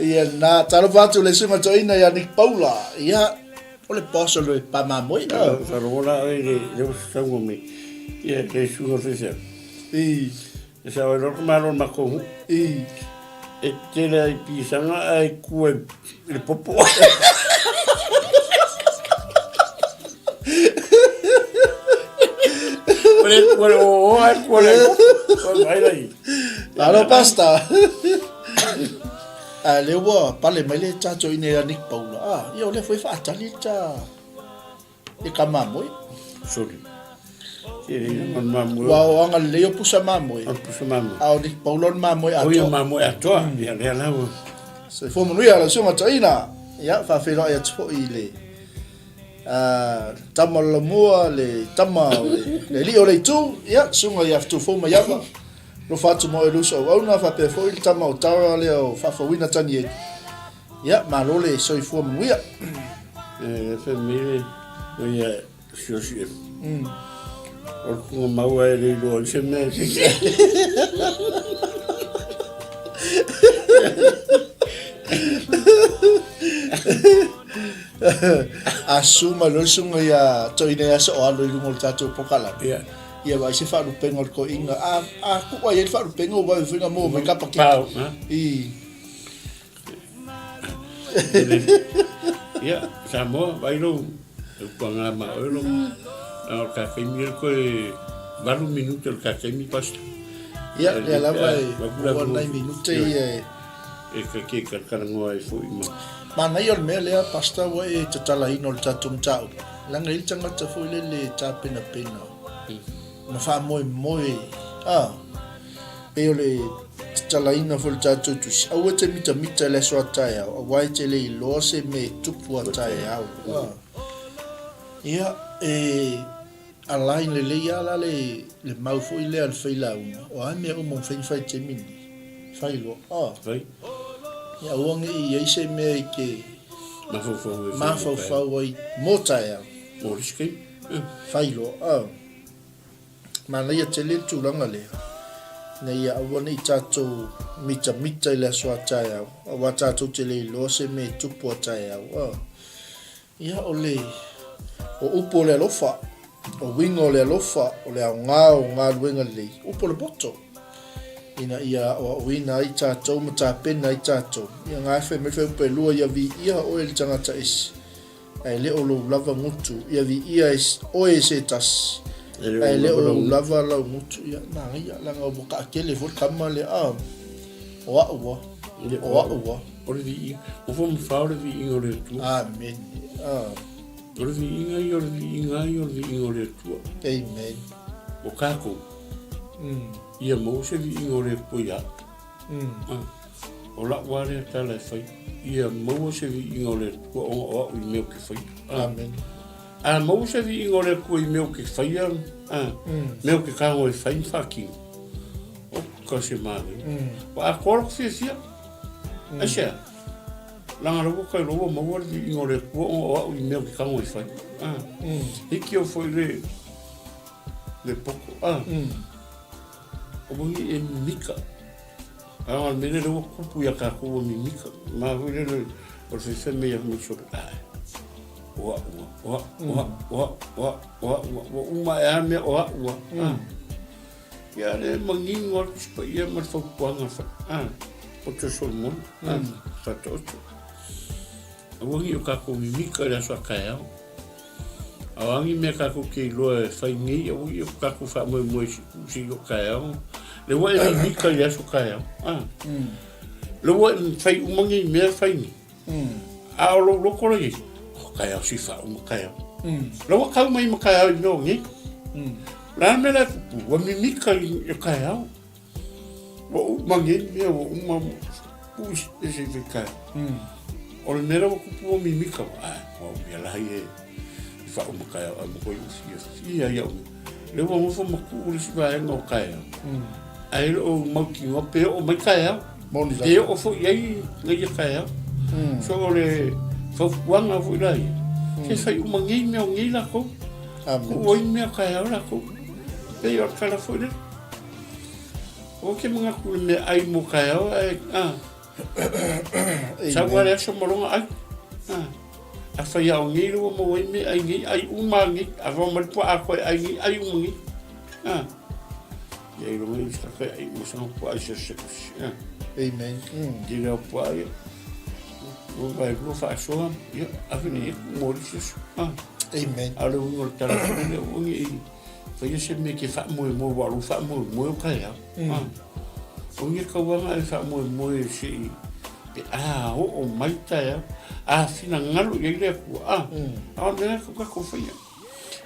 Ia na, talofa atu le susuga toeaina ia Nick Paula. Ia, O le boss o le pa mamoe. Sa rongo la oe i le ositaunga mai ia le susuga o le faifeau. I. E sao ai loa le malo o le matou nuu. I. E tele ai pisaga ae tua i le popo. O le tua le oo ae tua le popo. Vai lai. Malo pasta. A lea ua pale mai le tatou ina ia Nick Paula, a, ia o lea foi e faatali le ta e ka mamoe. Sorry. Se le ina man mamoe. Ua o agalelei o pusa mamoe. O pusa mamoe. A o Nick Paula o le mamoe atoa. O ia mamoe atoa. Ia lea la ua. Soifua manuia lau susuga toeaina. Ia, faafeiloai atu foi i le tama o le Laumua, le tama o le alii o le itu, ia, susuga ia Futufou Maiava. Alofa atu ma oe le uso auauna, faapea foi le tama o Tara lea o Faafouina Tanieli. Ia, malo le soifua manuia. E fai mai le o ia siosief. O le kuga maua e le iloa ai se mea e se. A su mai loa le susuga ia Toina ia Soalo i luga o le tatou polokalame. Ia. Ia vaai se faalupenga o le toeaina. A, a kua i ai le faalupenga ua vave foi ona maua mai kapa keke. Pau, ha? I. Ia, Samoa, vai lou, e upanga ma oe lou. Na o le kakaimi le koe 8 minute o le kakaimi pasta. Ia, lea lava e ua nai minute ia e. E kake kalakalangoa ai foi ma. Manaia o le mea lea, Pastor, ua e tatalaina o le tatou mataupu. Leaga e i ai le tagata foi lele e tapenapena ma faamoemoe, a, pei o le tatalaina foi o le tatou tusi, aua e te mitamita i le aso a taeao, aua e te le iloa se mea e tupu a taeao. A, ia, e align lelei lava la le, le mau foi lea a le failauga, o a mea uma o mafai ona fai i le taimi lenei, fai loa. A, Fai. Ia aua ne i ai se mea e te mafaufau ai mo taeao. Mo le isi taimi. Fai loa. Manaia tele le tulaga lea, ina ia aua ne i tatou mitamita i le aso a taeao, aua tatou te le iloa se mea e tupu a taeao. Ia, o le, o upu o le alofa, o uiga o le alofa, o le aoga o galuega lelei, upu o le poto, ina ia aoaoina ai tatou ma tapena ai tatou. Ia, na e fai mai le fuaiupu e lua, ia viia oe e le tagata ese, ae le o lou lava gutu, ia viia oe e se tasi, ae le o lou lava lau gutu. Ia, manaia, leaga ua taatele foi le tama lea, a, o au a, o au a. O le viiga, ua fua ma fa o le viiga o le Atua. Amene. A. O le viiga ia, o le viiga ia, o le viiga o le Atua. Amen. O kākou, ia maua se viiga o le Atua ia au. O la'u lava lea tala e fai, ia maua se viiga o le Atua ona o a'u i mea ou te faia. Amene. A maua se viiga o le Atua i mea ou te faia, mea ou te tago e fai ma faatino, oka se manaia. Ua atoa lou fiafia. Aisea? Leaga lea ua tau ua maua le viiga o le Atua ona o a'u i mea ou te tago e fai. Hiki au foi le le poto. Aua ne i e mimika. A o le mea lea ua tupu ia tatou ua mimika. Ma foi lele o le fai mai ia mai solo. Ai. O a'u, o a'u, o a'u, o a'u, o a'u, o a'u, ua uma ae a mea o a'u. Ia lea e manino atu si paia ma le fautuaga a poto Solomona, Faataoto. Aua ne i o tatou mimika i le aso a taeao. A o a ni mea tatou te iloa e fai nei, aua ne i o tatou faamoemoe i se i o taeao. Lea ua e mimika i le aso taeao. Lea ua e fai uma nei mea e fai nei. A o lou loto la i ai, o taeao se i faauma taeao. Lea ua tau mai ma taeao i mea o nei. O le a le mea la e tupu? Ua mimika i taeao. Ua uma nei mea, ua uma puu i se i taeao. O le mea la ua tupu ua mimika, ai, ua mea la ia i faauma taeao, ae matua i fiafia ia au. Lea ua nofo ma tuu le isi vaega o taeao. Ae le o mautinoa pe oo mai taeao. Moni Pe oo foi i ai ia taeao. So o le fautuaga foi la ia, se fai uma nei mea o nei lakou. Tuu ai mea o taeao lakou. Pei o le tala foi lea. Ou te manatu i le mea ai mo taeao ae a. Sau lava le aso ma lona ai. A fai ao nei le ua maua ai mea ai nei, ai uma nei. A fai mai le puaa koe ai nei, ai uma nei. Ia i longa i sa koe ai ma sanga puaa i se se. Amen. Di leo puaa ia. Ua vai lua faasoa, ia, ave nei e ku mo le se. Amen. A le uiga o le tala foi lea, ua ngi i faia se mea ke faamoemoe, ua lou faamoemoe o taeao. O ia tauaga e faamoemoe se i pe a oo mai taeao, a finagalo i ai le Atua, a, a o le mea lena e tatou faia.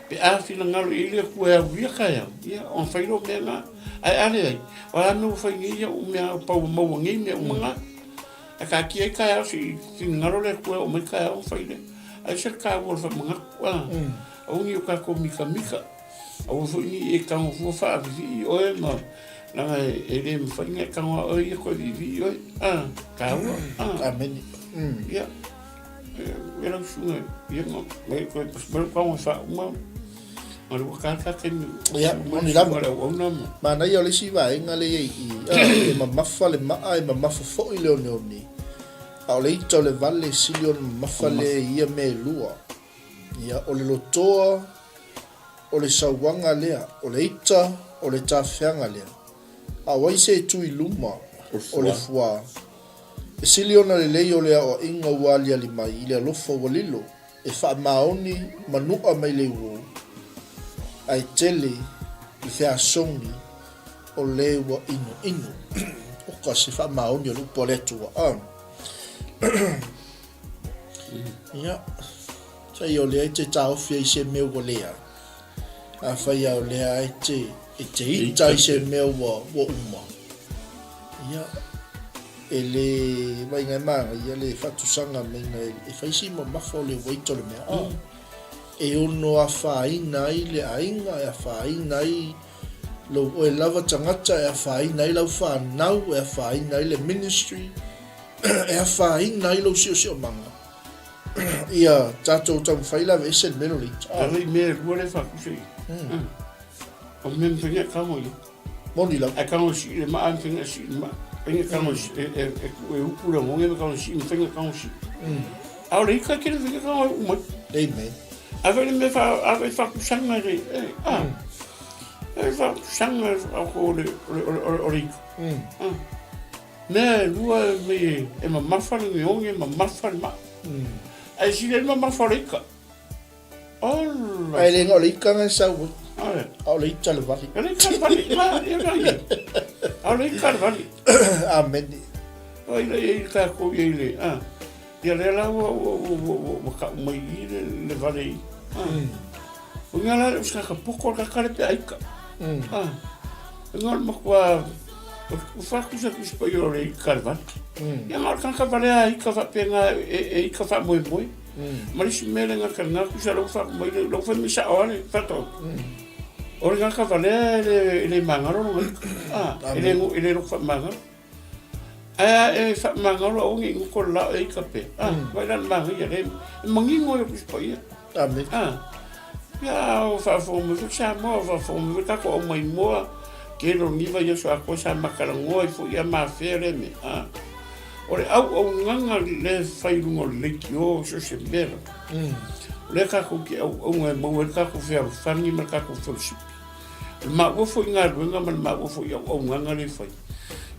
Pe a finagalo i ai le Atua e aulia taeao, ia, ona fai lea o mea na. Ae a leai, o le a mea ua fai nei ia, o mea pau ua maua nei mea uma na. Ae taatia ai taeao se i finagalo le Atua e oo mai taeao ona fai lea. Ae ese le taua o le faamanatu, a, aua ne i o tatou mikamika. Aua foi ne i e tago fua faaviivii oe ma leaga e le mafai ona e tago a oe ia toe viivii oe. A, taua. A. Amene. Ia. E lau susuga, ia ma ma e toe pasi mai lou tago e faauma ma le ua tata taimi. Ia, moni lava. Le auauna ma. Manaia o le isi vaega lea i i, a, e mamafa le maa, e mamafa foi le oneone. A o le ita o le vale e sili ona mamafa lea i ia mea e lua. Ia, o le lotoa, o le sauaga lea, o le ita, o le tafeaga lea. A o ai se e tu i luma o le fuā? E sili ona lelei o le aoaiga ua aliali mai i le alofa ua lilo, e faamaoni manu'a mai le uō, ae tele le feasogi o le ua inoino. Oka se faamaoni o le upu a le Atua. Ia, sai o lea e te taofi ai se mea ua leai. Afai a o lea e te, e te ita i se mea ua, ua uma. Ia, e le vaaiga e manaia le faatusaga maiga e fai si mamafa o le ua ita o le mea. Ah, e ono afaina ai le aiga, e afaina ai lou oe lava tagata, e afaina ai lau fanau, e afaina ai le ministry. e afaina ai lou siosiomaga, ia tatou taumafai la aveese le mea lea o le ita. Tala i mea e lua lea e faakusa i ai. O mea mafai ona e tago i ai. Moni lava. Ae tago e sii le maa, mafai ona e sii le maa. Mafai ona tago e e upu le oneone ma tago e sii, mafai ona tago e sii. A o le ita e tele mafai ona tago e uu mai. Amen. Ave le mea fa ave faakusaga le e a. E faakusaga o le o le o le o le ita. Mea e lua e e mamafa le oneone, mamafa le maa. Ae sili ai le mamafa o le ika. Ola. Ae le na o le ika na e sau ai. A o le ita le vale. O le ika le vale. Ma, ia ma ia. A o le ika le vale. Amene. O ila ia i tākou ia i le, a. Ia lea la ua, ua, ua, ua, ua, ua kau mai i le, le vale i. A. O ngā la le usaka poko ka kare pe aika. A. O ngā le makua, o whakusa kusi pa i o le ika le vale. Ia ngā o le kanaka vale a ika whapenga e, e ika whamoemoe. Ma le isi mea le gaka lena kusa lau wha mai le lau whai mai sao ale whato. O le gaka valea e le e le mangalo lo ngai. Ah, e le e le loko mangalo. Ae e wha mangalo au ngi nguko la e ika pe. Ah, vai lan mangi ya le mangingo yo kusi pa ia. Amen. Ah. Ia o wha mai fo sa mo wha fo mai ka ko mai moa ke lo niva ia so ako sa makalangoa i fo ia ma fere me. Ah. O le auaunaga lea e fai i luga o le leitio so o se mea lava. O lea tatou te auauna e maua ai le tatou fealofani ma le tatou fellowship. O le maua foi galuega ma le maua foi auaunaga lea e fai,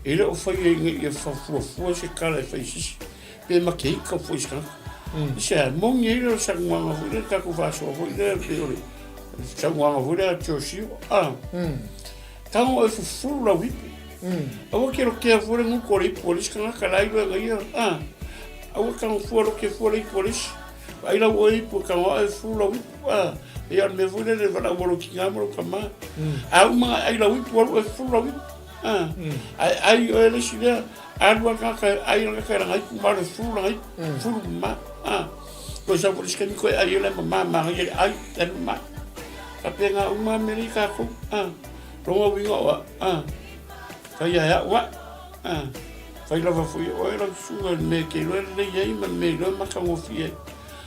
e le o faia ina ia fuafua se tala e fai e se isi, pe mateika foi i se tagata. I se a moni ai lea o le saunoaga foi lea, le tatou faasoa foi lea pei o le saunoaga foi lea a Joshua, a, tago e fufulu lau ipu. Aua ke lokea fua le gutu o le ipu o le isi tagata la iloa e na ia, a. Aua tago fua loke fua le ipu o le isi. Vaai lau oe ipu e tago ae fulu lau ipu, a. Ia o le mea foi lele valaau a lou tina ma lou tama. A uma na ai lau ipu alu oe fulu lau ipu, a. Ae ai oe le isi lea, alu a le tagata e ai le tagata i lana ipu ma alu e fulu lana ipu, fulu mama, a. Toe sau foi le isi taimi toe ai oe la e mama, manaia le ai, la e mama. Faapena uma lava mea nei tatou, a. Lona uiga o au, a, fai e au a'e, a, fai lava foi e oe lau susuga i le mea e te iloa e lelei ai ma le mea e iloa e matagofie ai.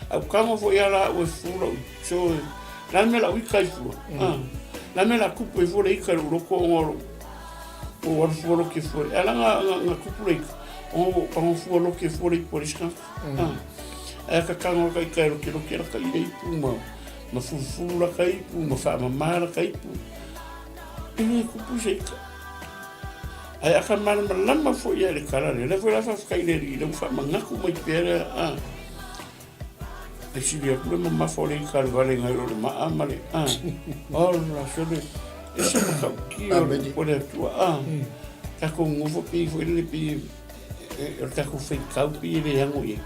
A ua tago foi a la au e fua lou so e, la le mea la ua ika ai fua, a, la le mea la tupu ai fua le ika i lou loto ona o lou, ua alu fua lote fua, e ala na, na tupu le ika, ona ua tago fua lote fua le ipu a le isi tagata, a, ae a ka tago laka ika e lokeloke laka i le ipu ma, ma fulufulu laka ipu ma faamama laka ipu. E le kupu se ika. Ae aka malamalama foi ia i le tala lea. Lea foi la faafetai i le Alii lea ua faamanatu mai pea lea a. Ai sili atu le mamafa o le ika a le vale nai lo le maa ma le a. Ola sole e se matautia o le o le Atua a. Tatou nofo pei foi lele pei o le tatou faitau pei e le ano i ai.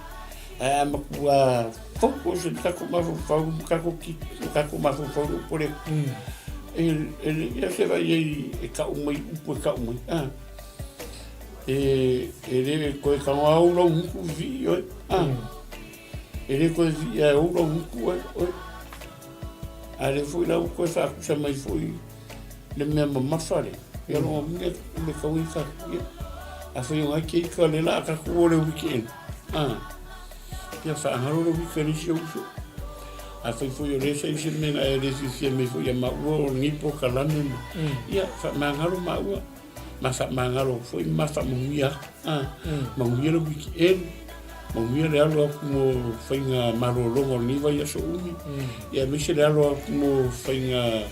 Ae a matua focus i le tatou mafaufau ma tatou ma tatou mafaufau i upu o le e e ia se vaai ai e tau mai upu e tau mai a e e le toe tago ou lau gutu vivii oe a e le toe vivii a e ou lau gutu oe oe a lea foi la ua toe faatusa mai foi le mea mamafa lea ia lona uiga e tatau ona tatou ia afai o na e te ika lea la a tatou o le weekend a Ia faagalo le wika i le isi uso. Afai foi o lea sa i se mea na e le fiafia mai foi ia maua o lenei polokalame ma, ia faamagalo maua. Ma faamagalo foi ma faamanuia atu. Ah, manuia le weekend, manuia le alo atu mo faiga malologa o lenei vaiaso umi, ia aemaise le alo atu mo faiga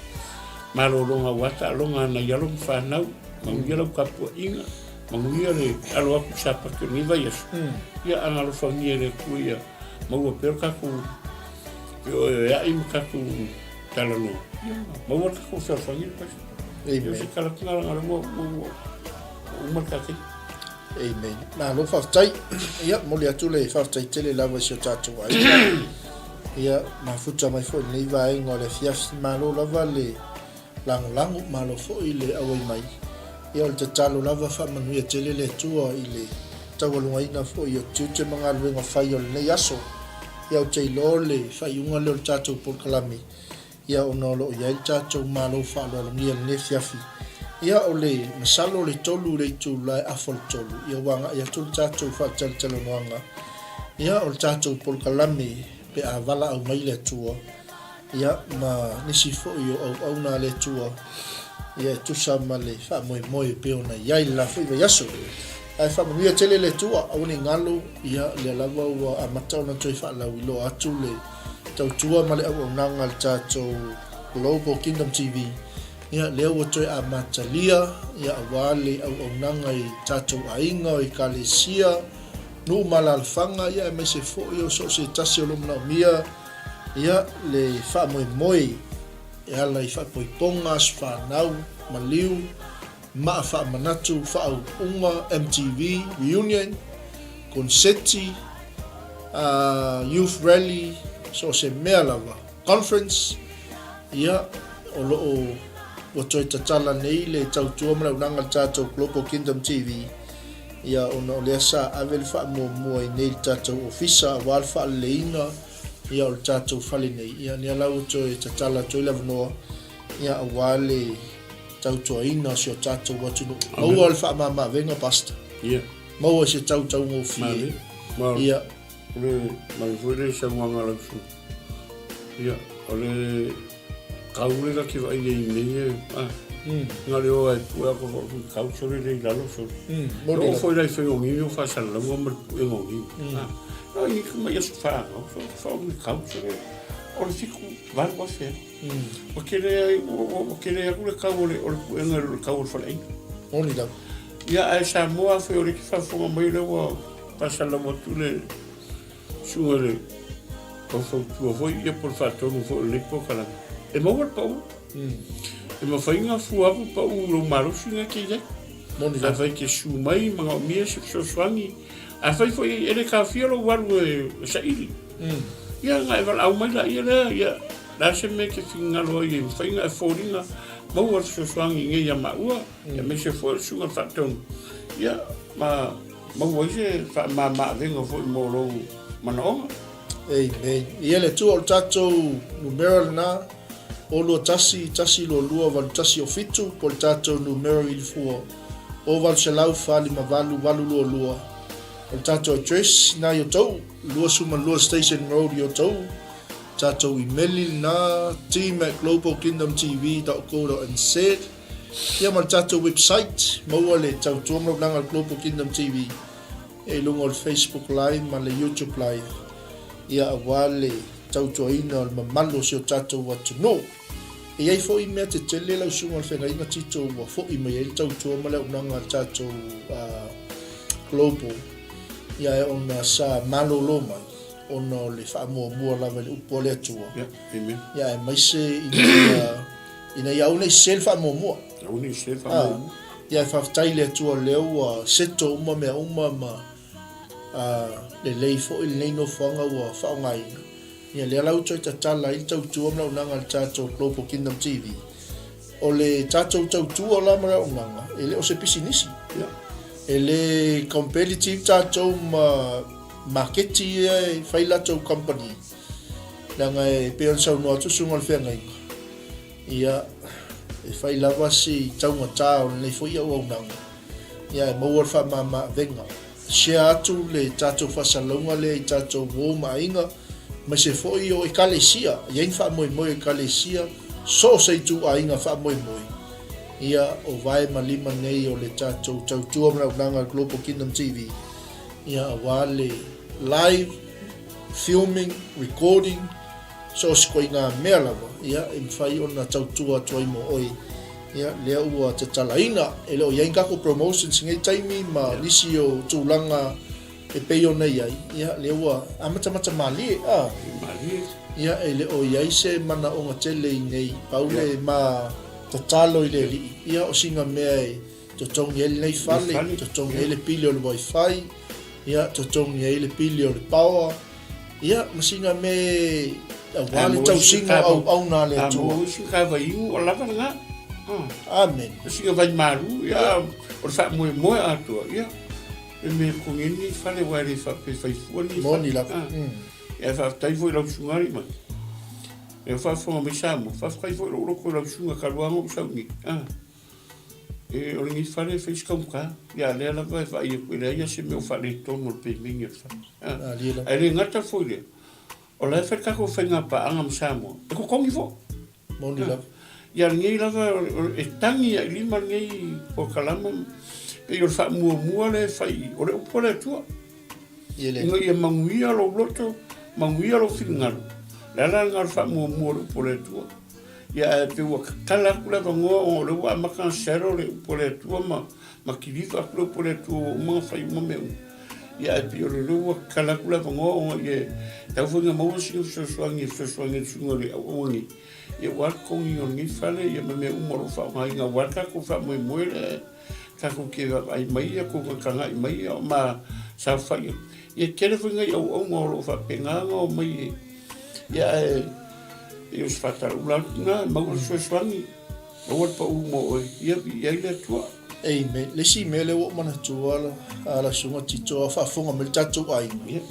malologa aua taaloga a nai alo ma fanau. Manuia lau tapuaiga. Manuia le alo atu i Sapati o lenei vaiaso. Ia ana alofagia e le Atua ia maua pea lo tatou feoeoea'i ma tatou talanoa. Ia maua le tatou fealofani le Pastor. Amen. Ia se tala atu lena leaga o lea ua ua ua uma le ta taimi. Amen. Malo faafetai. Ia, momoli atu le faafetai tele lava i si o tatou aiga. Ia, mafuta mai foi i lenei vaega o le afiafi. Malo lava le lagolago, malo foi le auai mai. Ia o le tatalo lava faamanuia tele le Atua i le taualugaina foi o tiute ma galuega fai o lenei aso. Ia ou te iloa o le faaiuga lea o le tatou polokalame, ia ona o lo o i ai le tatou Malo faaaloalogia i lenei afiafi. Ia, o le masalo o le 3 i le itula e afa o le 3, ia ua agai atu le tatou faatalatalanoaga, ia, o le tatou polokalame pe a valaau mai le Atua, ia, ma nisi foi o auauna a le Atua, ia, e tusa ma le faamoemoe e pei ona i ai le la foi vaiaso. Ae faamanuia tele le Atua, aua ne i galo, ia, lea lava ua amata ona toe faalauiloa atu le tautua ma le auaunaga a le tatou Global Kingdom TV, Ia, lea ua toe amatalia, ia, aua le auaunaga i tatou aiga, o ekalesia, nuu ma alaalafaga, ia, aemaise foi o so o se tasi o lo o manaomia, ia, le faamoemoe e ala i faaipoipoga, aso fanau, maliu, maa faamanatu, faauuga, MTV, reunion, koneseti, youth rally, so o se mea lava. Conference, ia, o lo o ua toe tatala nei le tautua ma le auaunaga a le tatou Global Kingdom TV, ia, ona o lea sa ave le faamuamua i nei i le tatou ofisa aua le faaleleiina, ia, o le tatou fale nei. Ia, lea la ua toe tatala atu ai le avanoa, ia, aua le tautuaina o si o tatou atunuu. Maua le faamama-avega, Pastor. Ia. Maua i se tautaugofie. Malo. Ia. O le manu foi lea i saunoaga a lau susuga. Ia, o le kau le la ke vaai nei nei e, ah, na le oa e pue ako fo ku kau sole le i lalo sole. Moni O foi lai fai o ngi o fa salalauga ma le puega o ngi. Ah, no i ka mai aso fa no, fa fa o ni kau sole. O le 7 8,000. Ua kele ai, ua kele aku le kau o le o le puega i le kau o le faleaiga. Moni lava. Ia, ae Samoa afai o lea e te faafofoga mai o lea ua faasalalau atu le susuga i le faufautua foi ia po o le faatonu foi o lenei polokalame, e maua le pau. E mafai ona fua atu pau i lou malosi lena e te i ai. Moni lava. Afai e te susu mai manaomia se fesoasoani, afai foi e le taofia lou alu e saili, ia ona e valaau mai laia lea, ia o le a se mea e te finagalo ai e mafai ona e foliga maua le fesoasoani i nei ia maua. Aemaise foi o le susuga faatonu, ia, ma maua ai se faamama-avega foi mo lou manaoga. Amen. Ia le Atua o le tatou numera lena, o 21 122 8107, po o le tatou numera i le fua, o 800 458 822. O le tatou address ina i Otahuhu, 22 Station Road i Otahuhu. Tatou imeli lena, team@globalkingdomtv.co.nz. Ia ma le tatou website, maua le tautua ma launaga a le Global Kingdom TV i luga o le Facebook Live ma le YouTube Live, ia aua le tautuaina o le mamalu o si o tatou atunuu. E i ai foi mea tetele lau susuga i le feagaiga Tito ua foi mai ai le tautua ma le auaunaga a le tatou Global, ia ona sa malolo mai ona o le faamuamua lava i le upu a le Atua. Ia, amen. Ia aemaise ina ia ina ia aua ne i sese le faamuamua. Aua ne i sese le faamuamua. Ah, ia faafetai i le Atua lea ua seto uma mea uma ma ah, lelei foi lenei nofoaga ua faaaogaina. Ia lea la ua toe tatala ai le tautua ma le auaunaga a le tatou Global Kingdom TV. O le tatou tautua la ma le auaunaga, e le o se pisinisi. Ia. E le competitive tatou ma maketi ia e fai latou company. Leaga e pei ona saunoa atu susuga o le feagaiga, ia, e fai lava si taugata o lenei foi auaunaga, ia e maua le faamama-avega. Share atu le tatou faasalalauga lea i tatou uo ma aiga, aemaise foi o Ekalesia, e i ai ni faamoemoe o Ekalesia, so o se ituaiga faamoemoe, ia, o vae ma lima nei o le tatou tautua ma le auaunaga a le Global Kingdom TV, ia, aua le live, filming, recording, so o se ituaiga mea lava, ia, e mafai ona tautua atu ai mo oe. Ia, lea ua tatalaina, e le o i ai ni tatou promotions i nei taimi ma nisi o tulaga e pei ona i ai, ia, lea ua amatamata malie, a. Malie. Ia, e le o i ai se manaoga tele i nei, pau le ma tatalo i le Alii, ia, o sina mea e totogi ai lenei fale, totogi ai le pili o le wifi, ia, totogi ai le pili o le power, Ia, ma sina mea aua le tausiga o auauna a le Atua. A maua isi ka vaiu o lava lena. Amen. O sina vai malu, ia, o le faamoemoe atoa, ia, e mea totogi ai lenei fale aua e le faapea e fai fua lenei fale. Moni lava. Ia, faafetai foi i lau susuga alii mai. Ia, faafofoga mai Samoa, faafetai foi i lou loto i lau susuga talu lava ona ou sau i nei. E, o lenei fale e fai si taugata, ia a lea lava e vaai atu e leai lava se mea o faaletonu o le pemeni o le fale. Malie lava. Ae le gata foi i lea, o la e fai le tatou faigapaaga ma Samoa, e totogi foi. Moni lava. Ia lenei lava e tagi lava i lima lenei polokalama, pei o le faamuamua lea e fai, o le upu a le Atua. Ina ia manuia lou loto, manuia lou finagalo, o le ala lena o le faamuamua o le upu a le Atua. Ia ae pei ua tatala atu le avanoa ona o lea ua amata ona settle le upu a le Atua ma ma kilifa atu le upu a le Atua ua uma ona fai uma mea uma. Ia ae pei o lea ua tatala atu le avanoa ona ia tau foi ina maua sina fesoasoani e fesoasoani ai i le suiga o le auauna nei. Ia aua le totogiina o lenei fale ia ma mea uma o lo o faaaogaina aua le tatou faamoemoe lea tatou te vaavaai mai ia tou tagatagai mai ia ma saofai atu. Ia tele foi nai auauna o lo o faapena ona omai e ia ae e o se faatalaula atu lena, maua le fesoasoani, maua le pau mo oe, ia viia ai le Atua. Amen. Le isi mea lea ua ou manatua a la susuga Tito a o faafofoga mai le tatou aiga,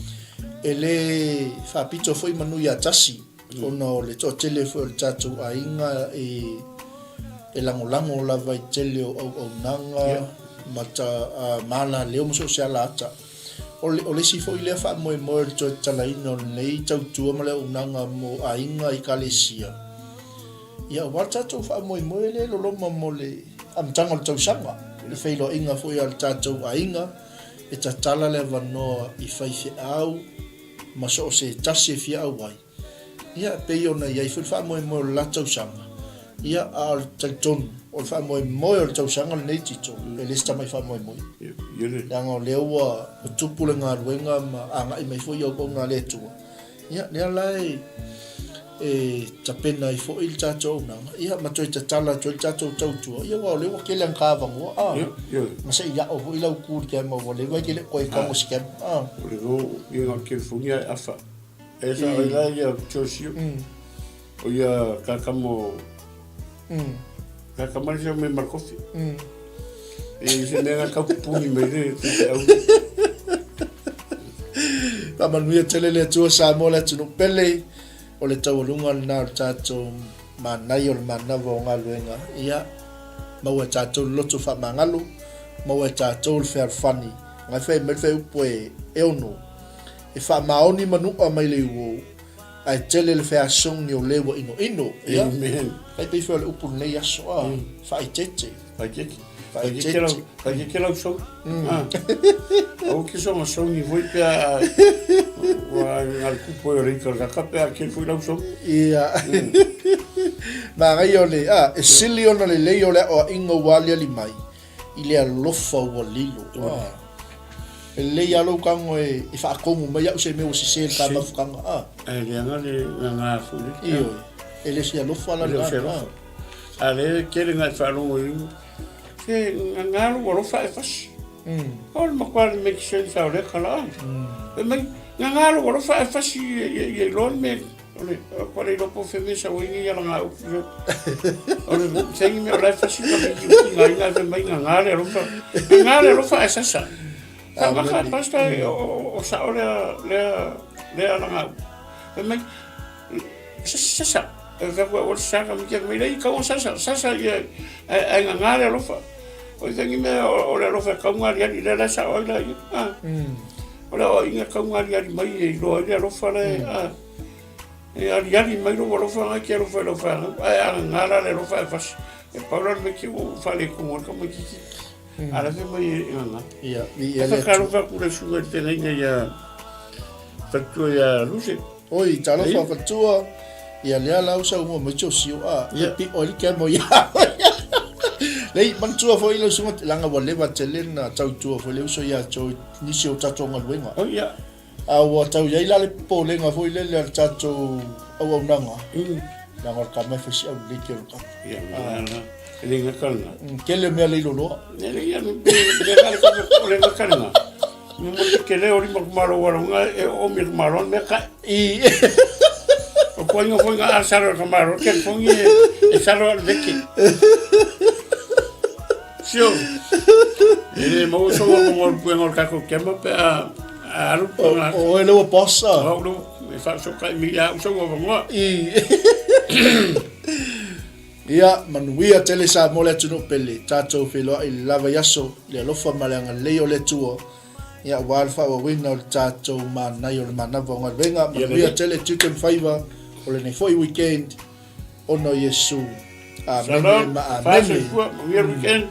e le faapito foi manu ia tasi. Ona o le toatele foi o le tatou aiga e lagolago lava i tele o auaunaga ma malaleo ma so o se ala ata. O le isi foi lea faamoemoe o le toe tatalaina o lenei tautua ma le auaunaga mo aiga Ekalesia, ia aua le tatou faamoemoe lea e loloma mo le amataga o le tausaga, le feiloaiga foi a le tatou aiga e tatala le avanoa i faifeau, ma so o se tasi e fia auai, ia, e pei ona i ai foi le faamoemoe o le la tausaga, ia, a o le talitonu, o le faamoemoe o le tausaga lenei, Tito, e le se tamai faamoemoe. Leaga o lea ua tupu le galuega ma agai mai foi auauna a le Atua, ia, lea la e e tapena ai foi le tatou auaunaga, ia, ma toe tatala atu ai le tatou tautua, ia, aua o lea ua tele ana avanoa, a, ma se i a'o foi lau tu i le kema, ua leva e te le o toe tago i se kema, a. O le ro i ngā California e afa. E sa ai la ia Josie. O ia kakamo. Kakamo le me Markofi. E se mea ngā kaupupuni mai le te au. Faamanuia tele le Atua Samoa le atunuu pele o le taualuga lena o le tatou manaia o le manava o galuega ia maua e tatou le loto faamagalo maua e tatou le fealofani ngai fai mai le fuaiupu e ono e faamaoni manua mai le uo ae tele le feasogi o le ua inoino ia kai pei foi o le upu lenei aso a faaeteete Faaeteete. Faaeteete lau, faaeteete lau sogi. Aua ke soga sogi foi pe a ua nga le kupu e o le ika kaka pe a ke foi lau sogi. Ia. Manaia o le, a, e sili ona lelei o le aoaiga ua aliali mai i le alofa ua lilo. A. E lelei lava lou tago e faatonu mai au se mea ua sese i le ta mafutaga. A. Ae leaga le gaga foi le. Ioe. E le se alofa la lena. E le o se alofa. A lea e tele na e faalogo i se gaga lou alofa e fasi. O le matua le make sense o lea tala a. Fai mai, gaga lou alofa e fasi ia iloa le mea o le kua le iloa po o fea mea sau ai nei ala upu. O le sengi mea o la e fasi ka miki uki ngai ngai fai mai gaga le alofa. Gaga le alofa e sasa. Faamaka pasta o sao lea lea lea ala upu. Fai mai, Sasa, e fai atu e sasa me kia mai lei kau sasa, sasa ia ai nga nga le alofa. O i tangi mea o le alofa e kau ngā riari, le la sao ai la ia. Ah. O le o inga kau ngā riari mai e iloa ai le alofa le, ah. E ariari mai lou alofa ngai ke alofa i lau whanau, ai a ngā la le alofa e fasi. E paula le me ki o whale kongo ka mai kiki. A la fe mai e ngā. Ia, i e le. Whakalofa atu le suga i te whengainga ia whatua ia Luce. Oi, talofa whatua, ia lea lau sa unga mai tio sio a, e pi oi ke mo ia. Lei, manatua foi lau suga, langa ua leva tele na tautua foi le uso ia tau nisi o tatou galuega. Oh, ia. A ua tau i ai la le popolega foi lele a le tatou auaunaga, leaga o le tama e fai si aulelei ke o le kapa. Ia, la, la, e le gata lena. Tele o mea le iloloa. E le ia, le gata le kapa, o le gata lena. Mo te ke leo lima ku malo wala nga e o mi ku malo me ka. I. O ko inga foi nga salo ka malo ke fongi e salo al veki. Sio. E le mau so mo mo puenga o kako kema pe a alu O o e leua boss a. O lu e fa so kai mi a so mo mo. I. Ia, manuia tele Samoa le atunuu pele, tatou feiloai i le la vaiaso i le alofa ma le agalelei o le Atua, ia aua le faaauauina o le tatou manaia o le manava o galuega. Manuia tele tiute ma faiva o lenei foi weekend ona o Iesu. Amene ma amene. Manuia le weekend.